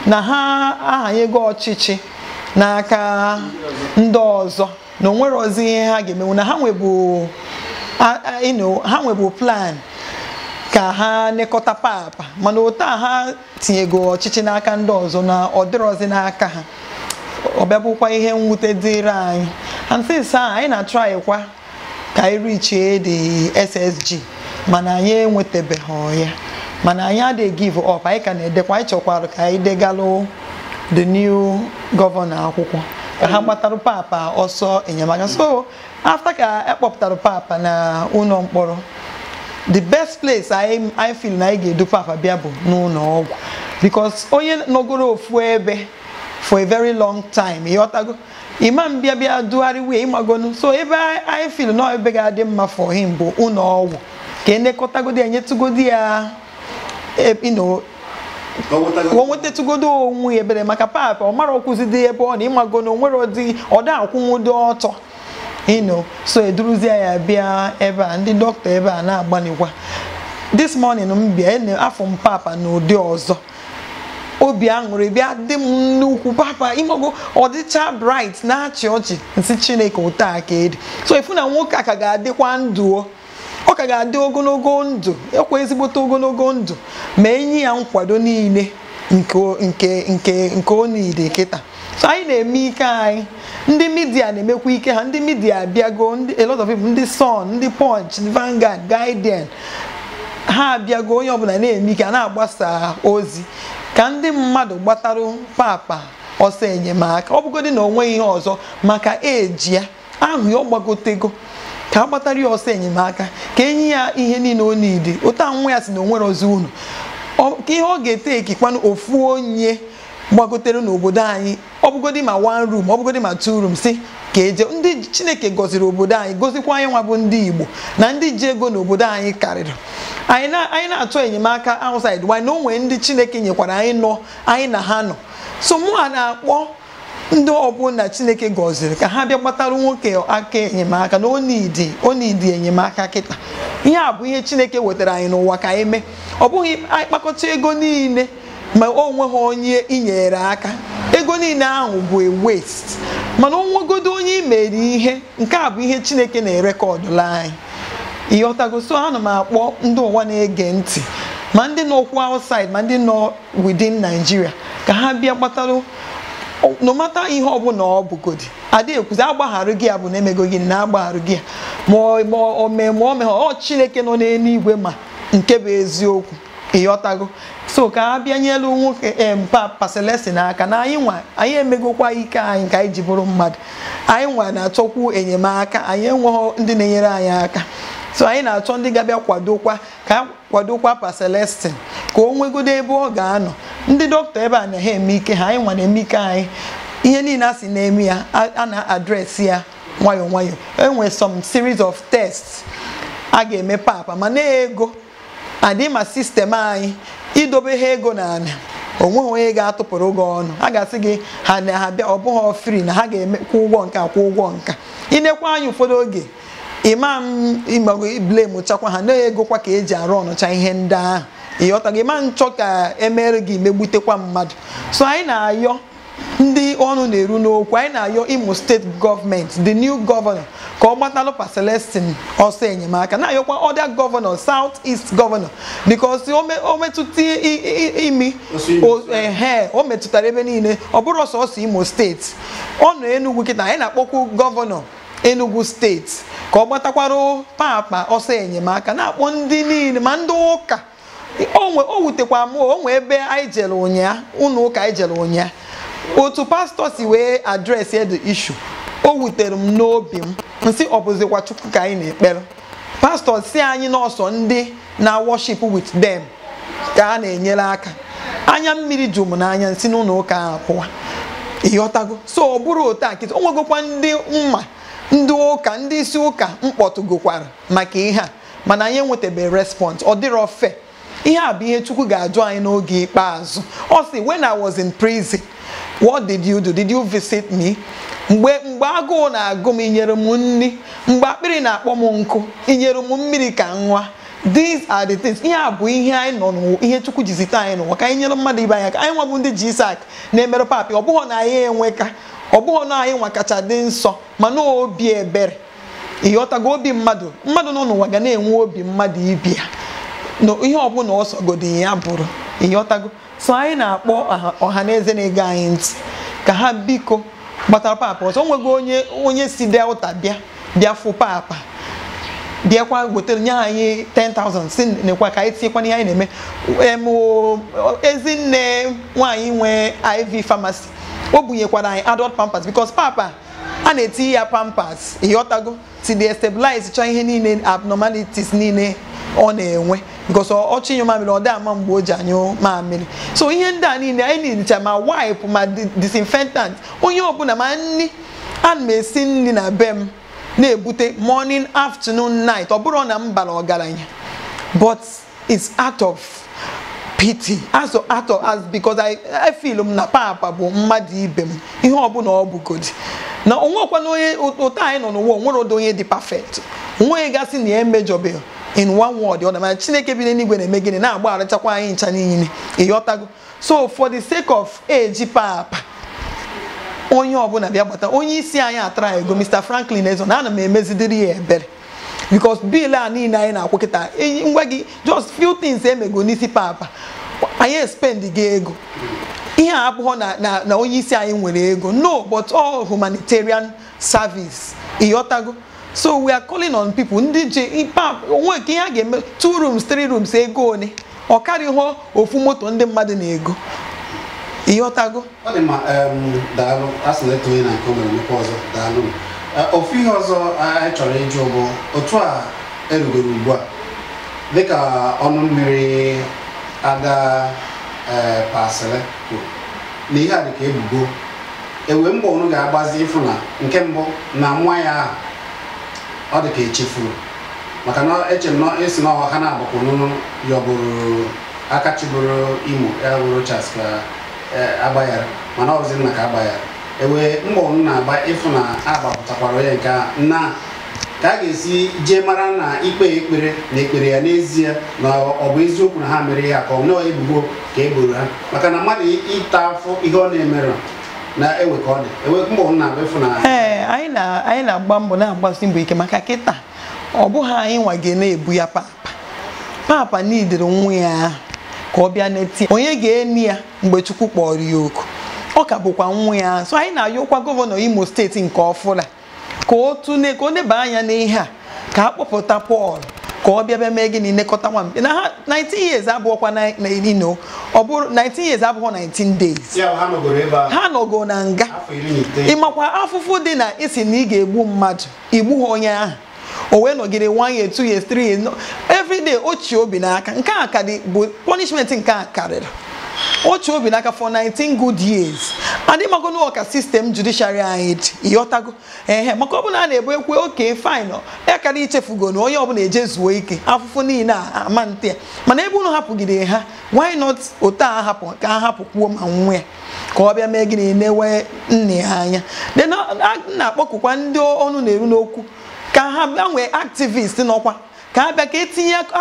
na ha ahanyego ọchịchị n'aka ndị ọzọ, na onwere ozi ihe ha ga-emenwu, na ha nwebu plan ka ha nekọta papa, mana otu a ha tinyego ọchịchị n'aka ndị ọzọ na ọ dịrọzi n'aka ha. Ọ bịa bụkwa ihe mwute dịrị anyị. And since anyị na-try kwa ka anyị reachie the SSG, mana anyị enwetabeghị ya. Mana anyị adịghị give up, anyị ka na-edekwa, anyị chọkwara ka anyị degalụ the new governor akwụkwọ ka ha gbatara papa ọsọ enyemaka. So after ka ekpọpụtara papa na ụlọ mkpọrọ, the best place I feel na anyị ga-edu papa bịa bụ n'ụlọ ọgwụ, because onye nọgoro ofu ebe for a very long time, ịghọtago, imam bịa bịa dugharị wee ịmagonu. So ebe I feel na ebe ga-adị mma for him bụ ụlọ ọgwụ, ka enekọtagodi ya, nyetụgodi ya, o nwetatụgodo onwe ebere, maka papa ọ mara ọkwụzidi ebe ọ na ịmagonu, onwere ụdị ọ da akwụnwudo ọtọ. So eduruzie ya bịa ebe a, ndị dọkịta ebe a na-agbanikwa. This morning m bịa afọ m papa n'ụdị ọzọ, obi aṅụrị bịa dị m nnukwu. Papa ịmago ọ dịcha bright na-achị ọchị, nsị Chineke ụta aka edi. So ifu na nwoke a ka ga-adịkwa ndụ, ọ ka ga-adị ogologo ndụ, ekwe ezigbote ogologo ndụ, ma enyi ya nkwado niile nke nke nke ọ niile kịta. So anyị na-eme ike anyị, ndị midia na-emekwa ike ha, ndị midia abịago, a lot of people, ndị Sun, ndị Punch, ndị Vanguard, Guardian, ha abịago, onye ọbụla na-eme ike, a na-agbasa ozi ka ndị mmadụ gbatarụ papa ọsọ enyemaka. Ọ bụgodị na o nweghị ihe ọzọ, maka eji ya ahụ ya ọ gbagotego, ka a gbatara ya ọsọ enyemaka, ka enyi ya ihe niile o niile. Ụta nwa ya si na onwere ozi unu, ka ihe ọ ga-ete ekikwanụ ofu onye gbagotere n'obodo anyị, ọ bụgodị ma 1 room, ọ bụgodị ma 2 room, si ka eje. Ndị Chineke gọziri obodo anyị, gọzikwa anyị nwa bụ ndị Igbo, na ndị ji ego n'obodo anyị karịrị. Anyị na-achọ enyemaka outside, why na o nwee ndị Chineke nyekwara anyị nọ, anyị na ha nọ. So mụ a na-akpọ ndị ọbụla Chineke gọziri ka ha bịa gbatara nwoke aka enyemaka, na onidi enyemaka kịta. Ihe a bụ ihe Chineke wetara anyị n'ụwa ka anyị mee. Ọ bụghị anyị kpakọta ego niile ma o nweghị onye inyere aka, ego niile ahụ bụ a waste. Mana onwegodo onye imere ihe, nke a bụ ihe Chineke na-erekọdụla anyị, ịghọtago. So ana m akpọ ndị ụwa na-ege ntị, ma ndị nọ okwu outside, ma ndị nọ within Nigeria, ka ha bịa gbatara, no matter ihe ọbụla ọ bụgodi, adịghị ekwuzi agbagharụ gị ya bụ na emego gị na agbagharụ gị ya, ma o mee ma o mee, ọ Chineke nọ n'eluigwe ma nke bụ eziokwu, ịghọtago. So ka a bịa nyelu nwoke Papa Celestine aka, na anyị nwa anyị emegokwa ike anyị ka anyị ji bụrụ mmadụ. Anyị nwa na-achọkwu enyemaka, anyị enweghị ndị na-enyere anyị aka. So anyị na-achọ ndị ga-abịa kwadokwa, ka kwadokwa Papa Celestine ka o nwegodo ebe ọ ga-anọ. Ndị dọkịta ebe a na ha eme ike ha, anyị nwa na-eme ike anyị Ihe niile a sị na-eme ya, a na-adresị ya nwayọọ nwayọọ. Enwere some series of tests a ga-eme papa, ma na-ego adị ma system anyị idobe ha ego n'ala, onweghị onye ga-atụpụrụ gị ọnụ. A ga-asị gị ha na ha bịa, ọ bụghị free na ha ga-eme kwụ ụgwọ nka, kwụ ụgwọ nka. Inekwa anya ụfọdụ oge ịma m blame chakwa ha na egokwa ka eji arụ ọnụcha ihe ndị ahụ. Ịghọtago? Ịma nchọ ka emere gị megbutekwa mmadụ. So anyị na-ayọ ndị ọnụ na-eru n'okwu, anyị na-ayọ Imo State gọọmenti, the new governor, ka ọ gbatalụ Pa Celestine ọsọ enyemaka, na-ayọkwa other governor, South East governor, because o metụta imi ehe, o metụtara ebe niile, ọ bụrụ sọsọ Imo Steeti. Ọ nọ Enugu kịta, anyị na-akpọkwu gọvanọ Enugu Steeti ka ọ gbatakwara papa ọsọ enyemaka, na-akpọ ndị niile ma ndị ụka. O wutekwa m, o nwe ebe anyị jere ụnyaa, ụlọ ụka anyị jere ụnyaa, otu pastọ si wee adresị the issue, o wutere m n'obi m, nsị ọ bụzikwa Chukwu ka anyị na-ekpere. Pastọ si anyị n'ọsọ ndị na worship with them ka a na-enyere aka. Anya mmiri juru m n'anya, nsị n'ụlọ ụka ahụ pụwa. Ịghọtago? So ọ bụrụ otu a nkịtị, o nwegokwa ndị mma, ndị ụka, ndị isi ụka mkpọtụgokwara maka ihe a, mana anyị enwetabeghị response. Ọ dịrọ fe. Ihe a bụ ihe Chukwu ga-ajụ anyị n'oge ikpeazụ. Ọ sị, when I was in prison, what did you do? Did you visit me? Mgbe agụụ na-agụ m, inyere m nri. Mgbe akpịrị na-akpọ m nkụ, inyere m mmiri ka m ṅụa. These are the things. Ihe a bụ ihe anyị nọ n'ụwa, ihe Chukwu ji zite anyị n'ụwa, ka anyị nyere mmadụ ibe anyị aka. Anyị nwa bụ ndị GSAC na-emerụ papi, ọ bụghị na anyị enweka, ọ bụghị na anyị nwa kacha dị nsọ, mana obi ebere. Ịghọtago? Obi mmadụ, mmadụ nọ n'ụwa ga na-enwe obi mmadụ ibi ya. No, ihe ọbụla ọ sọgodi ya bụrụ. Ịghọtago? So anyị na-akpọ ọha na eze na-ege anyị ntị ka ha biko gbatara papa ọsọ. O nwego onye si Delta bịa fụ papa, bịakwa wetere nye anyị 10,000, si nekwa ka anyị tinyekwa n'ihe anyị na-eme. Ezinne nwaanyị nwe IV pharmacy, o bunyekwara anyị adult pampers, because papa a na-etinye ya pampers. Ịghọtago? Till they stabilize chọọ ihe niile, abnormalities niile ọ na-enwe, because ọchị ịnyụ mamịrị, ọ dị ama mgbe o ji anyụ mamịrị. So ihe ndị a niile anyị nicha, ma wipe, ma disinfectant, onye ọbụla, ma nri. Ana m esi nri na be m na-ebute morning, afternoon, night. Ọ bụrụ na m bara ọgaranya, but it's out of pity, as out of as because I feel m na papa bụ mmadụ ibe m, ihe ọbụla ọ bụgodi na onwekwa na onye ụtọ anyị nọ n'ụwa, onwere ụdị onye dị perfect, onweghị gasị na ya emejọbeghị in one word ọ na. Mana Chineke bi n'eluigwe na-eme gịnị? Na-agbagharịchakwa anyị ncha niile. Ịghọtago? So for the sake of age papa, onye ọbụla bịa gbata. Onye isi anyị atara ego, Mr. Franklin Ezo, na ana m emezidiri ya ebere, because bill a niile anyị na-akwụ kịta, ngwa gị, just few things emego n'isi papa, anyị spend gị ego. Ihe a abụghọ na onye isi anyị nwere ego, no, but all humanitarian service. Ịghọtago? So we are calling on people ndị ji pap onwe nke ihe a ga-eme, 2 rooms, 3 rooms, ego one ọ karịghọ ofu moto ndị mmadụ na-ego. Ịghọtago? Ọ dị mma. Daalụ. A sị na etonye na nke o mere emekwa ọzọ. Daalụ. Ofu ihe ọzọ anyị chọrọ ịjụ bụ otu a erugoro ugbu a, dịka ọnụ mmiri ada pasịrị kwuru na ihe a dịka ebubo, ewe mbọ unu ga-agbazi ịfụ na nke mbụ na nwa ya ahụ ọ dị ka echefuru, maka na eche m na esi na ọha na-abụkwa n'ụnụ yọbụrụ aka chịbụrụ Imo ya bụrụ Rochas ka agbaghara, mana ọ bụzi nna ka agbaghara. Ewe mbọ unu na-agba ịfụ na agbapụtakwara onye nke a, na ka a ga-esi jee mara na ikpe ekpere na ekpere ya n'ezie, na ọ bụ eziokwu na ha mere ya, ka ọ nọọ ebubo ka e boro ha, maka na mmadụ ịta afọ ihe ọ na-emerụ na-ewe ka ọ dị. Ewe mbọ unu na-agba ịfụ na Ee, anyị na-agba mbọ, na-agbasi mbọ ike, maka kịta ọ bụghị anyị nwa ga na-ebu ya. Papa nidiri nwa ya ahụ ka ọ bịa n'eti onye ga-eni ya mgbe Chukwu kpọrọ ya oku, ọ ka bụkwa nwa ya. So anyị na-ayọkwa gọvanọ Imo Steeti nke ọfụla ka o tune, ka o neba anya n'ihe a, ka a kpọpụta Paul ka ọ bịa bịa mee gịnị, nekọta nwa na ha. 19 years abụọkwa na ọ bụrụ 19 years abụghọ 19 days. Ya bụ ha nọgoro ebe a Ha nọgo na nga afọ 19. Ịmakwa afụfụ dị na isi na ị ga-egbu mmadụ, igbu ha onye ahụ, o wee nọgide 1 year, 2 years, 3 years, no, every day ochie obi n'aka. Nke a ka dị bụ punishment, nke a karịrị ochie obi n'aka for 19 good years. Adịmago n'ụka system judiciary anyị dị, ịghọtago? Ehe, maka ọ bụla a na-ebu ekwe oke fine, ya karịa ichefugo na onye ọbụla eje zuo ike afụfụ niile a ama ntị ya. Mana ebe unu hapụgide ha, why not otu a hapụ ka a hapụkwuo ma nwa ya ka ọ bịa mee gịnị, na-ewe nne ya anya. Then a na-akpọkụkwa ndị ọnụ na-eru n'okwu ka ha bịa nwee activist nọkwa ka a bịa ka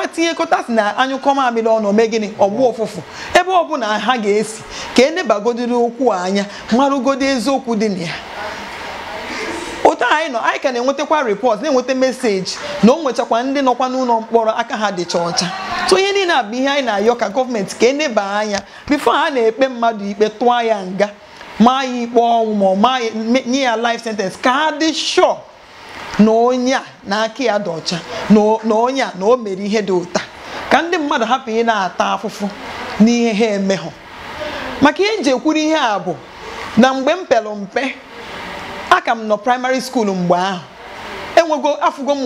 etinyekọta si na anyụkọ mamịrị ọnụ mee gịnị, ọgbụ ụfụfụ ebe ọbụla ha ga-esi ka enebagodiri okwu anya, marụgodo eziokwu dị na ya. Otu anyị nọ, anyị ka na-enwetakwa report, na-enweta message na o nwechakwa ndị nọkwa n'ụlọ mkpọrọ aka ha dịcha ọcha. So ihe niile a bụ ihe anyị na-ayọ ka gọọmenti ka eneba anya before ha na-ekpe mmadụ ikpe, tụọ ya nga, maa ya ikpe ọnwụ, ma ọ maa ya, nye ya life sentence, ka ha dị sure na onye a na aka ya dị ọcha, na onye a na o mere ihe dị ụta, ka ndị mmadụ hapụ ị na-ata afụfụ n'ihe ha emehụ. Maka ihe nji ekwuru ihe a bụ na mgbe m pelụ mpe, aka m nọ primary school mgbe ahụ, enwego afụgo m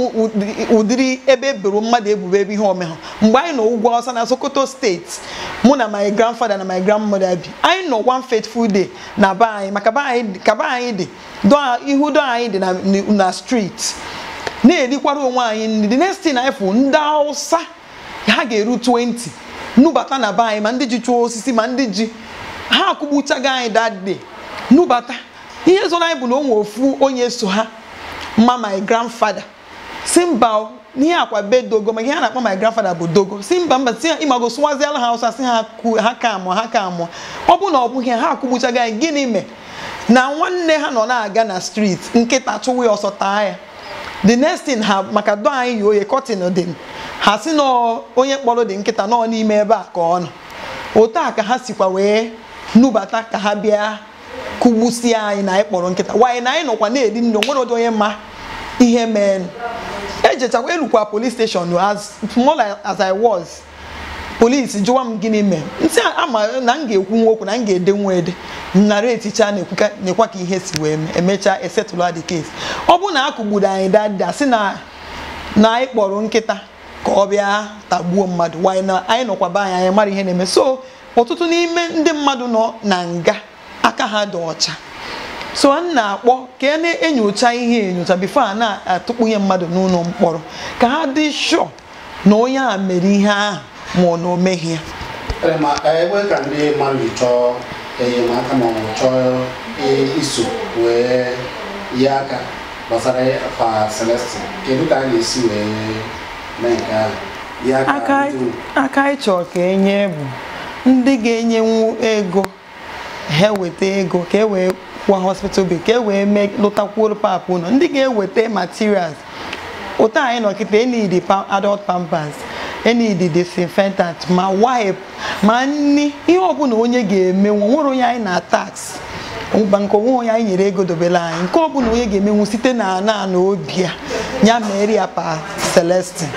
ụdịrị ebe eboro mmadụ ebubo ebe ihe omehụ. Mgbe anyị nọ ugwu Awụsa na Sokoto steeti, mụ na my grandfather na my grandmother bi, anyị nọ one fateful day na be anyị, maka be anyị ka be anyị dị ihu do anyị dị na street na-erikwara onwe anyị nri. The next thing anyị fụ, ndị Hausa ha ga-eru 20 nubata na be anyị, ma ndị ji chụọ osisi ma ndị ji ha akụgbuchago anyị that day nubata. Ihe zoro anyị bụ na o nwe ofu onye so ha ma my grandfather si mba n'ihe akwa be dogo, maka ihe a na-akpọ my grandfather bụ dogo, si mba mba, si ịmago sụwaziala ha Hausa, si ha ka amụọ ha ka amụọ. Ọ bụ na ọ bụghị ha akụgbuchago anyị, gịnị mee na nwanne ha nọ na-aga na street, nkịta chụwa ya ọsọ taa ya. The next thing ha maka do anyị yi oye cotton dị, ha si na onye kpọrọ dị nkịta nọ n'ime ebe a ka ọ nọ. Otu a ka ha sikwa wee nubata ka ha bịa kụgbusie anyị na anyị kpọrọ nkịta. Wanyị na anyị nọkwa na-eri nri, onwere ụdị onye ma ihe mee. Ejechakwa erukwa police station as small as I was, police jụwa m gịnị mee, nsị ama na m ga-ekwu nwa okwu na m ga-ede nwa ede, nara eticha na-ekwa ka ihe si wee mee, emechaa esetụlụ the case. Ọ bụ na akụgburu anyị dada si na anyị kpọrọ nkịta ka ọ bịa tagbuo mmadụ, wanyị na anyị nọkwa be anyị, anyị mara ihe na-eme. So ọtụtụ n'ime ndị mmadụ nọ na nga aka ha dị ọcha. So a na-akpọ ka a na-enyocha ihe enyocha before a na-atụkpunye mmadụ n'ụlọ mkpọrọ, ka ha dị sure na onye a mere ihe ahụ ma ọ na o meghị ya. Ma ebe ka ndị mmadụ chọọ enyemaka ma ọ bụ chọọ iso wee nye aka gbasara Pa Celestine, kedu ka a ga-esi wee mee nke ahụ? Aka anyị chọrọ ka enye bụ ndị ga-enyenwu ego, ha weta ego ka e wee kwụọ hospital bill, ka e wee mee lụtakwuo pap ụlọ, ndị ga-eweta materials. Ụta anyị nọ kịta, enidi adult pampers, enidi disinfectant, ma wipe, ma nni, ihe ọbụla onye ga-emenwu. Nwere onye anyị na tax nke onwe onye anyị nyere ego dobere anyị, nke ọbụla onye ga-emenwu site na ana na obi ya, ya mere ya Pa Celestine.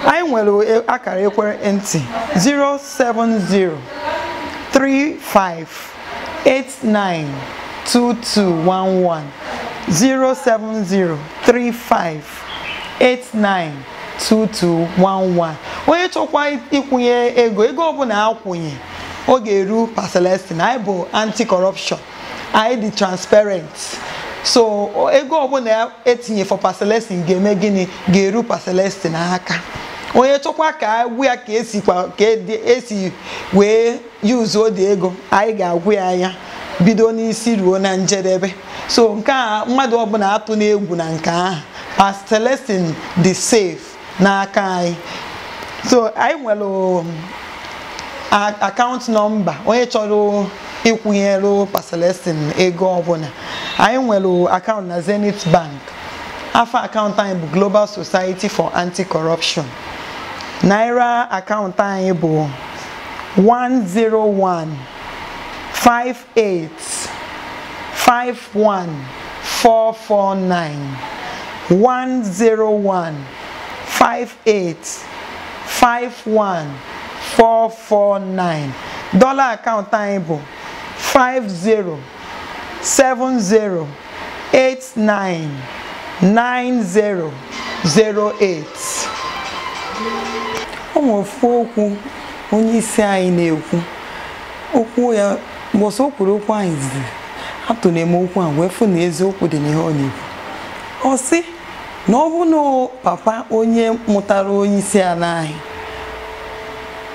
Anyị nwere akara ekwentị 070 35 89 2211, 070 35 89 2211. Onye chọkwa ịkwụnye ego, ego ọbụla akwụnye ọ ga-eru Pa Celestine. Anyị bụ anti-corruption, anyị dị transparent, so ego ọbụla etinye for Pa Celestine ga-eme gịnị, ga-eru Pa Celestine aka. Onye chọkwa ka agwụ ya ka esikwa ka esi wee yuzuo dị ego, anyị ga-agwụ ya anya bido n'isi ruo na njedebe. So nke a mmadụ ọbụla atụ n'egwu na nke ahụ, Pa Celestine dị safe n'aka anyị. So anyị nwere akaụntụ nọmba onye chọrọ ịkwụnyere Pa Celestine ego ọbụla. Anyị nwere akaụntụ na Zenith Bank. Afa akaụntụ anyị bụ Global Society for Anti-Corruption. Naira akaụntụ anyị bụ 101 58 51 449, 101 58 51 449. Dọla akaụntụ anyị bụ 50 70 89 90 08. Ọ nwere ofu okwu onye isi anyị na-ekwu, okwu ya Mgbe ọsọ o kwuru okwu ahụ izizi, atụ na-eme okwu ahụ wee fụ na eziokwu dị n'ihe ọ na-ekwu. Ọ sị na ọ bụ na papa onye mụtara onye isi ala anyị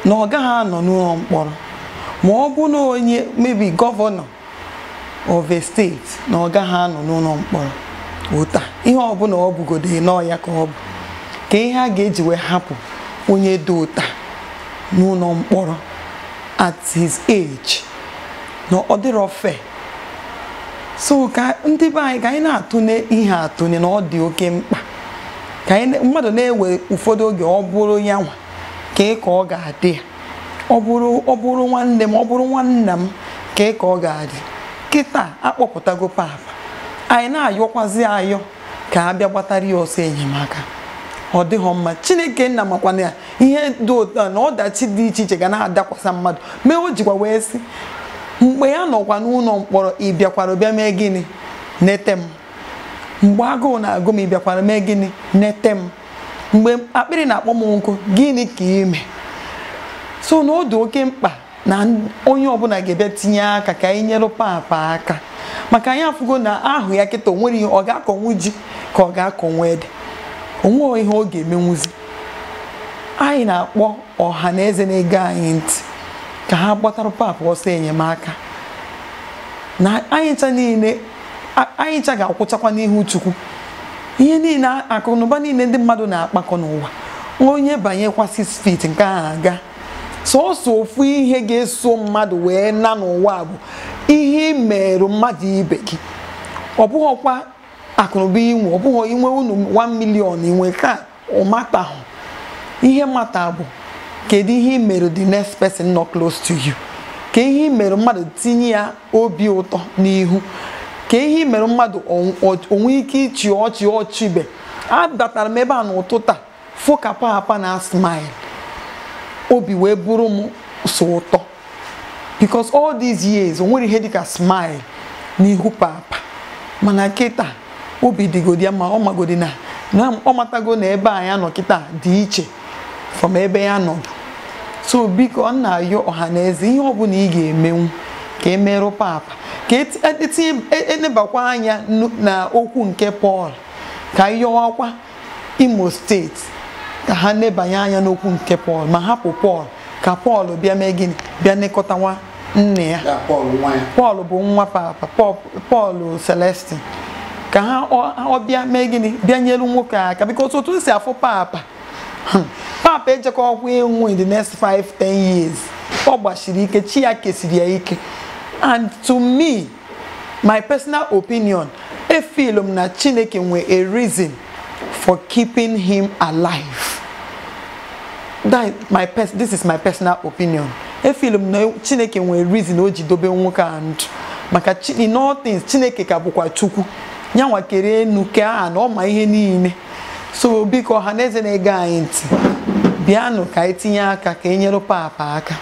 na ọ gaghị anọ n'ụlọ mkpọrọ, ma ọ bụ na onye maybe governor of a state na ọ gaghị anọ n'ụlọ mkpọrọ. Ụta ihe ọbụla ọ bụgodo n'ọya ka ọ bụ ka ihe a ga-eji wee hapụ onye dị ụta n'ụlọ mkpọrọ at his age, na ọ dịrọ fair. So ka ndị be anyị ka anyị na-atụne ihe atụne na ọ dị oke mkpa ka anyị mmadụ na-ewe ụfọdụ oge ọ bụrụ ya nwa ka ị ka ọ ga-adị ya, ọ bụrụ nwanne m, ọ bụrụ nwanna m, ka ị ka ọ ga-adị. Kịta akpọpụtago papa, anyị na-ayọkwazi ayọ ka a bịa gbatara ya ọsọ enyemaka. Ọ dịghọ mma. Chineke nna makwana ya ihe dị ụtọ na ọdachi dị iche iche ga na-adakwasa mmadụ. Mee o jikwa wee sị mgbe ya nọkwa n'ụlọ mkpọrọ, ị bịakwara bịa mee gịnị? Nete m. Mgbe agụụ na-agụ m, ị bịakwara mee gịnị? Nete m. Mgbe akpịrị na-akpọ m nkụ, gịnị ka ime? So na ọ dị oke mkpa na onye ọbụla ga-ebịa tinye aka ka anyị nyere papa aka, maka anyị afụgo na ahụ ya kịta o nwere ihe ọ ga-akọnwu ji ka ọ ga-akọnwu ede, o nweghị ihe ọ ga-emenwuzi. Anyị na-akpọ ọha na eze na-ege anyị ntị ka ha gbatara papa ọsọ enyemaka, na anyị ncha niile anyị ncha ga-akwụchakwa n'ihu Chukwu. Ihe niile akụnụba niile ndị mmadụ na-akpakọ n'ụwa, onye banyekwa 6 feet nke ahụ aga. Sọọsọ ofu ihe ga-eso mmadụ wee na n'ụwa bụ ihe merụ mmadụ ibe gị. Ọ bụghọkwa akụnụba inwe, ọ bụghọ inwe unu 1 million inwe ka ọ matahụ. Ihe mata bụ kedu ihe i mere the next person nọ close to you, ka ihe i mere mmadụ tinye ya obi ụtọ n'ihu, ka ihe i mere mmadụ onwe ike ịchị ọchị ọchịbe. Abatara m ebe a n'ụtụtụ a fụ ka papa na smile, obi wee bụrụ m so ụtọ, because all these years o nwere ihe dịka smile n'ihu papa. Mana kịta obi dịgodi ya ma ọ magodi na ọ matago na ebe a ya nọ kịta dị iche from ebe ya nọ. So biko ọ na-ayọ ọha na eze, ihe ọbụla ị ga-emenwu ka e merụ papa, ka etinye enebakwa anya na okwu nke Paul, ka yọwakwa Imo steeti ka ha nebanye anya n'okwu nke Paul, ma hapụ Paul ka Paul bịa mee gịnị, bịa nekọtawa nne ya. Ya Paul nwa ya. Paul bụ nwa papa, Paul Celestin, ka ha ọ bịa mee gịnị, bịa nyelu nwoke aka, because otu si afụ papa, papa ejekọ ọkwa ịnwụ in the next 5-10 years. Ọ gbachiri ike, chi ya kesiri ya ike. And to me, my personal opinion, e feel m na Chineke nwe a reason for keeping him alive. This is my personal opinion. E feel m na Chineke nwe reason o ji dobe nwoke a ndụ, maka in all things Chineke ka bụkwa Chukwu nyanwa kere enu kee aha na ọ ma ihe niile. So biko ọha na eze na-ege anyị ntị, bịanụ ka anyị tinye aka ka e nyere papa aka.